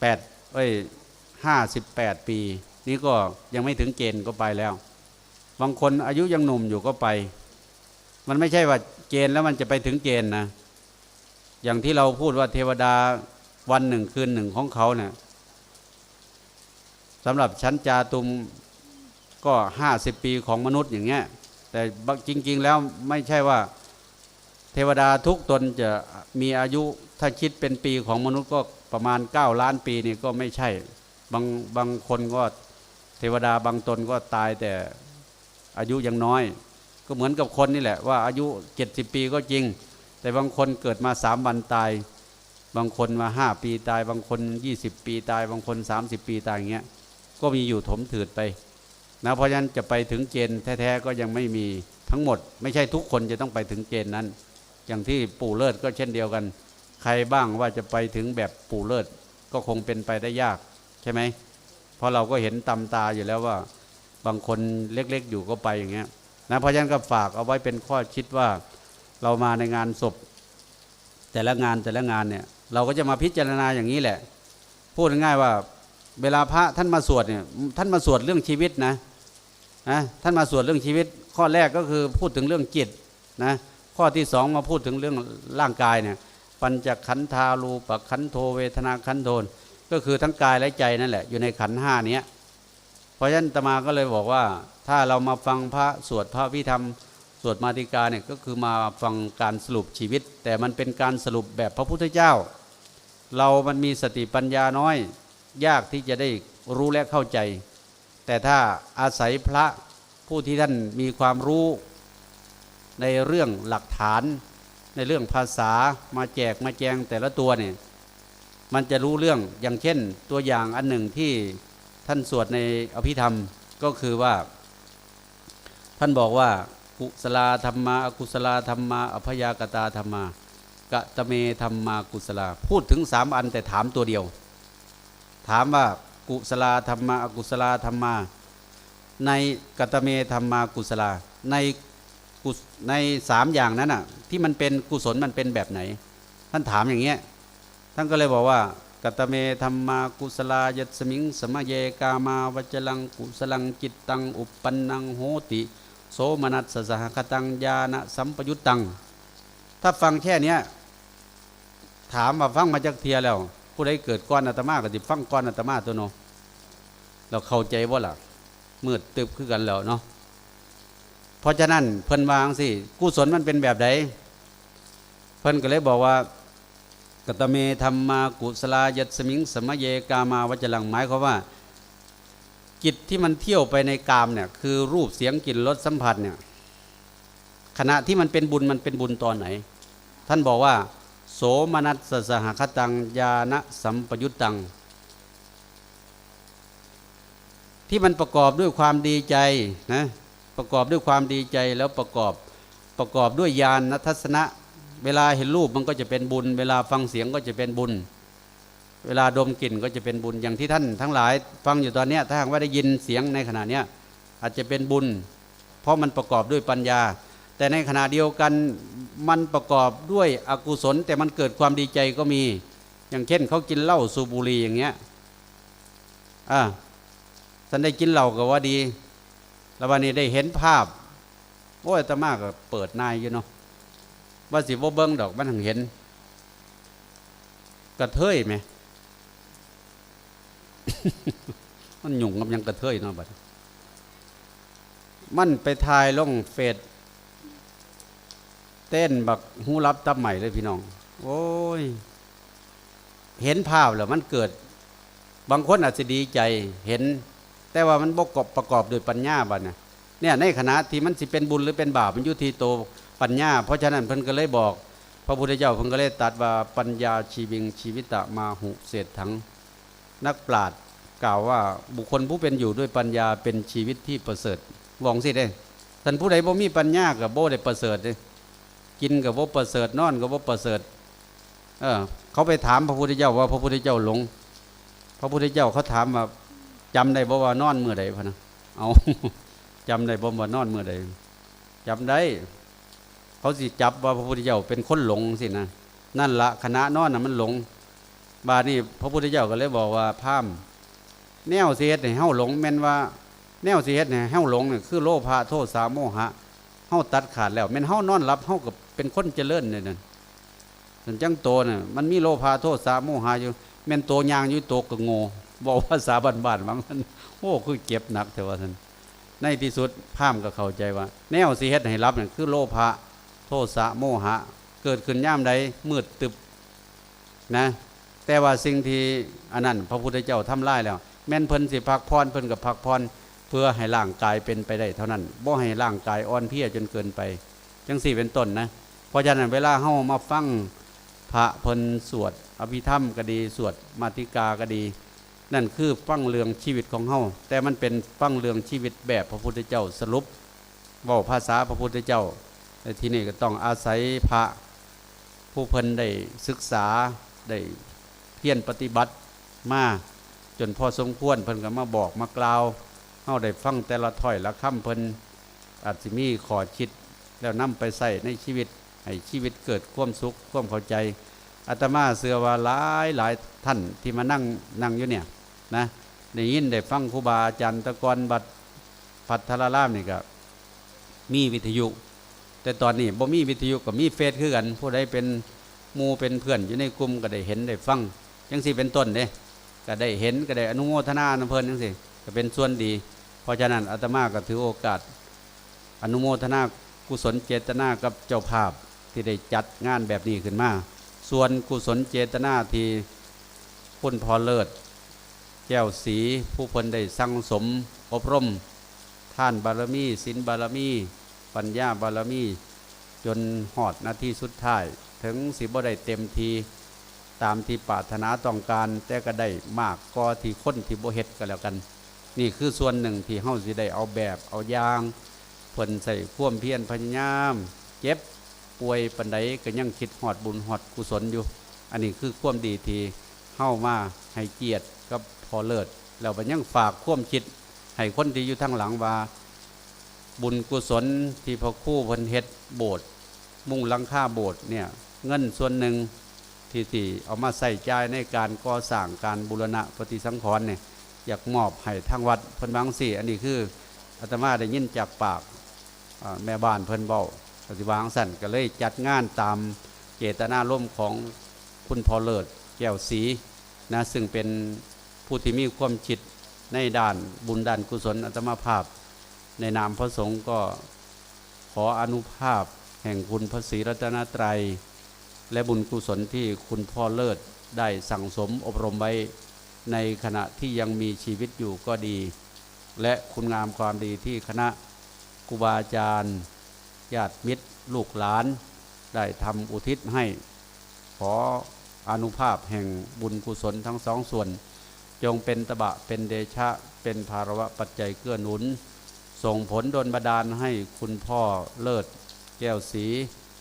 แปด เอ้ย ห้าสิบแปดปี นี่ก็ยังไม่ถึงเกณฑ์ก็ไปแล้ว บางคนอายุยังหนุ่มอยู่ก็ไป มันไม่ใช่ว่าเกณฑ์แล้วมันจะไปถึงเกณฑ์นะ อย่างที่เราพูดว่าเทวดาวันหนึ่งคืนหนึ่งของเขาเนี่ย สำหรับชั้นจาตุมก็ ห้าสิบปีของมนุษย์อย่างเงี้ย แต่บาง จริงๆแล้วไม่ใช่ว่าเทวดาทุกตนจะมีอายุ ถ้าคิดเป็นปีของมนุษย์ก็ประมาณ เก้าล้านปีนี่ก็ไม่ใช่ บาง บางคนก็ เทวดาบางตนก็ตายแต่อายุยังน้อย ก็เหมือนกับคนนี่แหละ ว่าอายุ เจ็ดสิบปีก็จริง แต่บางคนเกิดมาสามวันตาย บางคนมาห้าปีตาย บางคน ยี่สิบปีตาย บางคน สามสิบปีตายอย่างเงี้ย ก็มีอยู่ถมถืดไปนะ เพราะฉะนั้นจะไปถึงเกณฑ์แท้ๆก็ยังไม่มีทั้งหมด ไม่ใช่ทุกคนจะต้องไปถึงเกณฑ์นั้น อย่างที่ปู่เลิศก็เช่นเดียวกัน ใครบ้างว่าจะไปถึงแบบปู่เลิศ ก็คงเป็นไปได้ยาก ใช่ไหม เพราะเราก็เห็นตามตาอยู่แล้วว่า บางคนเล็กๆอยู่ก็ไปอย่างเงี้ยนะ เพราะฉะนั้นก็ฝากเอาไว้เป็นข้อคิดว่า เรามาในงานศพ แต่ละงานแต่ละงานเนี่ย เราก็จะมาพิจารณาอย่างนี้แหละ พูดง่ายๆว่า เวลาพระท่านมาสวดเนี่ย ท่านมาสวดเรื่องชีวิตนะ นะ ท่านมาสวดเรื่องชีวิต ข้อแรกก็คือพูดถึงเรื่องจิตนะ ข้อที่สองมาพูดถึงเรื่องร่างกายเนี่ย ปัญจขันธา รูปขันโธ เวทนาขันโธ ก็คือทั้งกายและใจนั่นแหละ อยู่ในขันธ์ห้าเนี้ย เพราะฉะนั้นอาตมาก็เลยบอกว่า ถ้าเรามาฟังพระสวดพระอภิธรรม สวดมาติกาเนี่ย ก็คือมาฟังการสรุปชีวิต แต่มันเป็นการสรุปแบบพระพุทธเจ้า เรามันมีสติปัญญาน้อย ยากที่จะได้รู้และเข้าใจ แต่ถ้าอาศัยพระผู้ที่ท่านมีความรู้ในเรื่องหลักฐาน ในเรื่องภาษามาแจกมาแจงแต่ละตัวเนี่ย มันจะรู้เรื่อง อย่างเช่น ตัวอย่างอันหนึ่งที่ท่านสวดในอภิธรรม ก็คือว่า ท่านบอกว่า กุศลาธรรมา อกุศลาธรรมา อัพยากตาธรรมา กะตะเมธรรมากุศลา พูดถึงสามอันแต่ถามตัวเดียว ถามว่า กุศลาธรรมา อกุศลาธรรมา ในกะตะเมธรรมากุศลา ในกุศในสามอย่างนั้นน่ะ ที่มันเป็นกุศลมันเป็นแบบไหน ท่านถามอย่างเงี้ย ท่านก็เลยบอกว่า กะตะเมธรรมากุศลา ยัสมิงสมะเย กามาวจรังกุศลังจิตตัง อุปปันนังโหติ โสมนัสสะสหคตัง ญาณสัมปยุตตัง ถ้าฟังแค่เนี้ย ถามว่าฟังมาจักเทื่อแล้ว ผู้ใดเกิดก่อนอาตมาก็สิฟังก่อนอาตมาตัวเนาะ เราเข้าใจบ่ล่ะ มืดตึบคือกันแล้วเนาะ เพราะฉะนั้นเพิ่นว่าจั่งซี้ กุศลมันเป็นแบบใด เพิ่นก็เลยบอกว่า กะตะเมธรรมากุศลา ยัสมิงสมะเย กามาวจรัง หมายความว่า จิตที่มันเที่ยวไปในกามเนี่ย คือรูปเสียงกลิ่นรสสัมผัสเนี่ย ใ ขณะที่มันเป็นบุญ มันเป็นบุญตอนไหน ท่านบอกว่า โสมนัสสหคตังญาณสัมปยุตตัง ที่มันประกอบด้วยความดีใจนะ ประกอบด้วยความดีใจ แล้วประกอบ ประกอบด้วยญาณทัศนะ เวลาเห็นรูปมันก็จะเป็นบุญ เวลาฟังเสียงก็จะเป็นบุญ เวลาดมกลิ่นก็จะเป็นบุญ อย่างที่ท่านทั้งหลายฟังอยู่ตอนเนี้ย ถ้าหากว่าได้ยินเสียงในขณะเนี้ย อาจจะเป็นบุญ เพราะมันประกอบด้วยปัญญา แต่ในขณะเดียวกันมันประกอบด้วยอกุศล แต่มันเกิดความดีใจก็มี อย่างเช่นเขากินเหล้าสูบบุหรี่อย่างเงี้ย อ่า ท่านได้กินเหล้าก็ว่าดี แล้ววันนี้ได้เห็นภาพ โอ้ย อาตมาก็เปิดนายอยู่เนาะ ว่าสิบ่เบิ่งดอก มันหังเห็น กระเทยไหม มันหยุ่งกับหยังกระเทยเนาะบัดนี้ มันไปถ่ายลงเฟซ เต้นบักหูหลับตับใหม่เลยพี่น้อง โอ้ย เห็นภาพแล้วมันเกิด บางคนอาจจะดีใจ เห็น แต่ว่ามันบ่ประกอบด้วยปัญญาบัดนะ เนี่ย ในขณะที่มันสิเป็นบุญหรือเป็นบาป มันอยู่ที่ตัวปัญญา เพราะฉะนั้นเพิ่นก็เลยบอก พระพุทธเจ้าเพิ่นก็เลยตรัสว่า ปัญญาชีวิงชีวิตะมาหุเศรษฐัง นักปราชญ์กล่าวว่า บุคคลผู้เป็นอยู่ด้วยปัญญาเป็นชีวิตที่ประเสริฐ ว่าจั่งซี้เด้ ท่านผู้ใดบ่มีปัญญาก็บ่ได้ประเสริฐเด้ กินก็บ่ประเสริฐ นอนก็บ่ประเสริฐ เออ เขาไปถามพระพุทธเจ้าว่า พระพุทธเจ้าหลง พระพุทธเจ้าเขาถามว่า จำได้บ่ว่านอนมื้อใดพะนะ เอา จำได้บ่ว่านอนมื้อใด จำได้ เขาสิจับว่าพระพุทธเจ้าเป็นคนหลงสินะ นั่นละ ขณะนอนน่ะมันหลง บาดนี้พระพุทธเจ้าก็เลยบอกว่า พราหมณ์ แนวสิเฮ็ดให้เฮาหลง แม่นว่า แนวสิเฮ็ดให้เฮาหลงเนี่ยคือโลภะ โทสะ โมหะ เฮาตัดขาดแล้ว แม่นเฮานอนหลับ เฮาก็เป็นคนเจริญเลยนั่น นั่นจังโตน่ะ มันมีโลภะ โทสะ โมหะอยู่ แม่นโตย่างอยู่ โตก็โง่ เว้าภาษาบ้านๆ ว่ามัน โอ้ คือเจ็บหนักแท้ว่าซั่น ในที่สุดพราหมณ์ก็เข้าใจว่า แนวสิเฮ็ดให้หลับนั่นคือโลภะ โทสะ โมหะ เกิดขึ้นยามใด มืดตึบนะ แต่ว่าสิ่งที่อันนั้นพระพุทธเจ้าทำลายแล้ว แม่นเพิ่นสิพักผ่อน เพิ่นก็พักผ่อน เพื่อให้ร่างกายเป็นไปได้เท่านั้น บ่ให้ร่างกายอ่อนเพลียจนเกินไป จังซี้เป็นต้นนะ เพราะฉะนั้นเวลาเฮามาฟังพระเพิ่นสวดอภิธรรมก็ดี สวดมาติกาก็ดี นั่นคือฟังเรื่องชีวิตของเฮา แต่มันเป็นฟังเรื่องชีวิตแบบพระพุทธเจ้าสรุป เว้าภาษาพระพุทธเจ้า และที่นี่ก็ต้องอาศัยพระผู้เพิ่นได้ศึกษา ได้เพียรปฏิบัติมาจนพอสมควร เพิ่นก็มาบอกมากล่าว เฮาได้ฟังแต่ละถ้อยละคำเพิ่น อาจสิมีข้อคิด แล้วนำไปใช้ในชีวิต ให้ชีวิตเกิดความสุข ความเข้าใจ อาตมาเชื่อว่าหลายหลายท่านที่มานั่ง นั่งอยู่เนี่ยนะ ได้ยินได้ฟังครูบาอาจารย์ แต่ก่อนวัดพัทรารามนี่ก็มีวิทยุ แต่ตอนนี้บ่มีวิทยุก็มีเฟซคือกัน ผู้ใดเป็นหมู่เป็นเพื่อนอยู่ในกลุ่มก็ได้เห็นได้ฟัง จังซี้เป็นต้นเด้ ก็ได้เห็น ก็ได้อนุโมทนานำเพิ่นจังซี้ ก็เป็นส่วนดี เพราะฉะนั้นอาตมาก็ถือโอกาสอนุโมทนากุศลเจตนากับเจ้าภาพที่ได้จัดงานแบบนี้ขึ้นมา ส่วนกุศลเจตนาที่คุณพ่อเลิศ แก้วศรี ผู้เพิ่นได้สั่งสมอบรมทานบารมี ศีลบารมี ปัญญาบารมี จนฮอดนาทีสุดท้าย ถึงสิบ่ได้เต็มที่ตามที่ปรารถนาต้องการ แต่ก็ได้มากกว่าที่คนที่บ่เฮ็ดก็แล้วกัน นี่คือส่วนหนึ่งที่เฮาสิได้เอาแบบเอาอย่าง เพิ่นใช้ความเพียรพยายาม เจ็บป่วยปานใดก็ยังคิดฮอดบุญฮอดกุศลอยู่ อันนี้คือความดีที่เฮามาให้เกียรติกับพ่อเลิศ แล้วก็ยังฝากความคิดให้คนที่อยู่ทางหลังว่า บุญกุศลที่พระครูเพิ่นเฮ็ดโบสถ์ มุงหลังคาโบสถ์เนี่ย เงินส่วนหนึ่งที่สิเอามาใช้จ่ายในการก่อสร้าง การบูรณะปฏิสังขรณ์เนี่ย อยากมอบให้ทางวัด เพิ่นว่าจั่งซี้ อันนี้คืออาตมาได้ยินจากปาก อ่า แม่บ้านเพิ่นเว้า ก็สิว่าจั่งซั้น ก็เลยจัดงานตามเจตนารมณ์ของคุณพ่อเลิศ แก้วศรี นะ ซึ่งเป็นผู้ที่มีความคิดในด้านบุญด้านกุศล อาตมาภาพในนามพระสงฆ์ก็ขออานุภาพแห่งคุณพระศรีรัตนตรัย และบุญกุศลที่คุณพ่อเลิศได้สั่งสมอบรมไว้ในขณะที่ยังมีชีวิตอยู่ก็ดี และคุณงามความดีที่คณะครูบาอาจารย์ ญาติมิตรลูกหลาน ได้ทำอุทิศให้ ขออานุภาพแห่งบุญกุศลทั้งสองส่วน จงเป็นตบะเป็นเดชะ เป็นภาระวะปัจจัยเกื้อหนุน ส่งผลดลบันดาลให้คุณพ่อเลิศแก้วศรี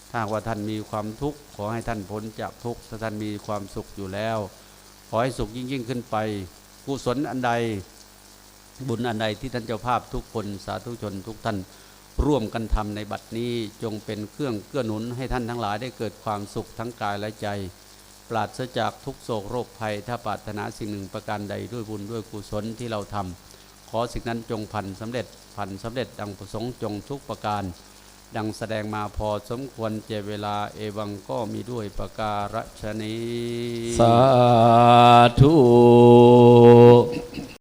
ถ้าหากว่าท่านมีความทุกข์ ขอให้ท่านพ้นจากทุกข์ ถ้าท่านมีความสุขอยู่แล้ว ขอให้สุขยิ่งๆขึ้นไป กุศลอันใด บุญอันใดที่ท่านเจ้าภาพทุกคน สาธุชนทุกท่านร่วมกันทำในบัดนี้ จงเป็นเครื่องเกื้อหนุนให้ท่านทั้งหลายได้เกิดความสุขทั้งกายและใจ ปราศจากทุกข์โศกโรคภัย ถ้าปรารถนาสิ่งหนึ่งประการใดด้วยบุญด้วยกุศลที่เราทำ ขอสิ่งนั้นจงพันสำเร็จ พันสำเร็จดังประสงค์ จงทุกประการ ดังแสดงมาพอสมควรแก่เวลา เอวังก็มีด้วยประการฉะนี้ สาธุ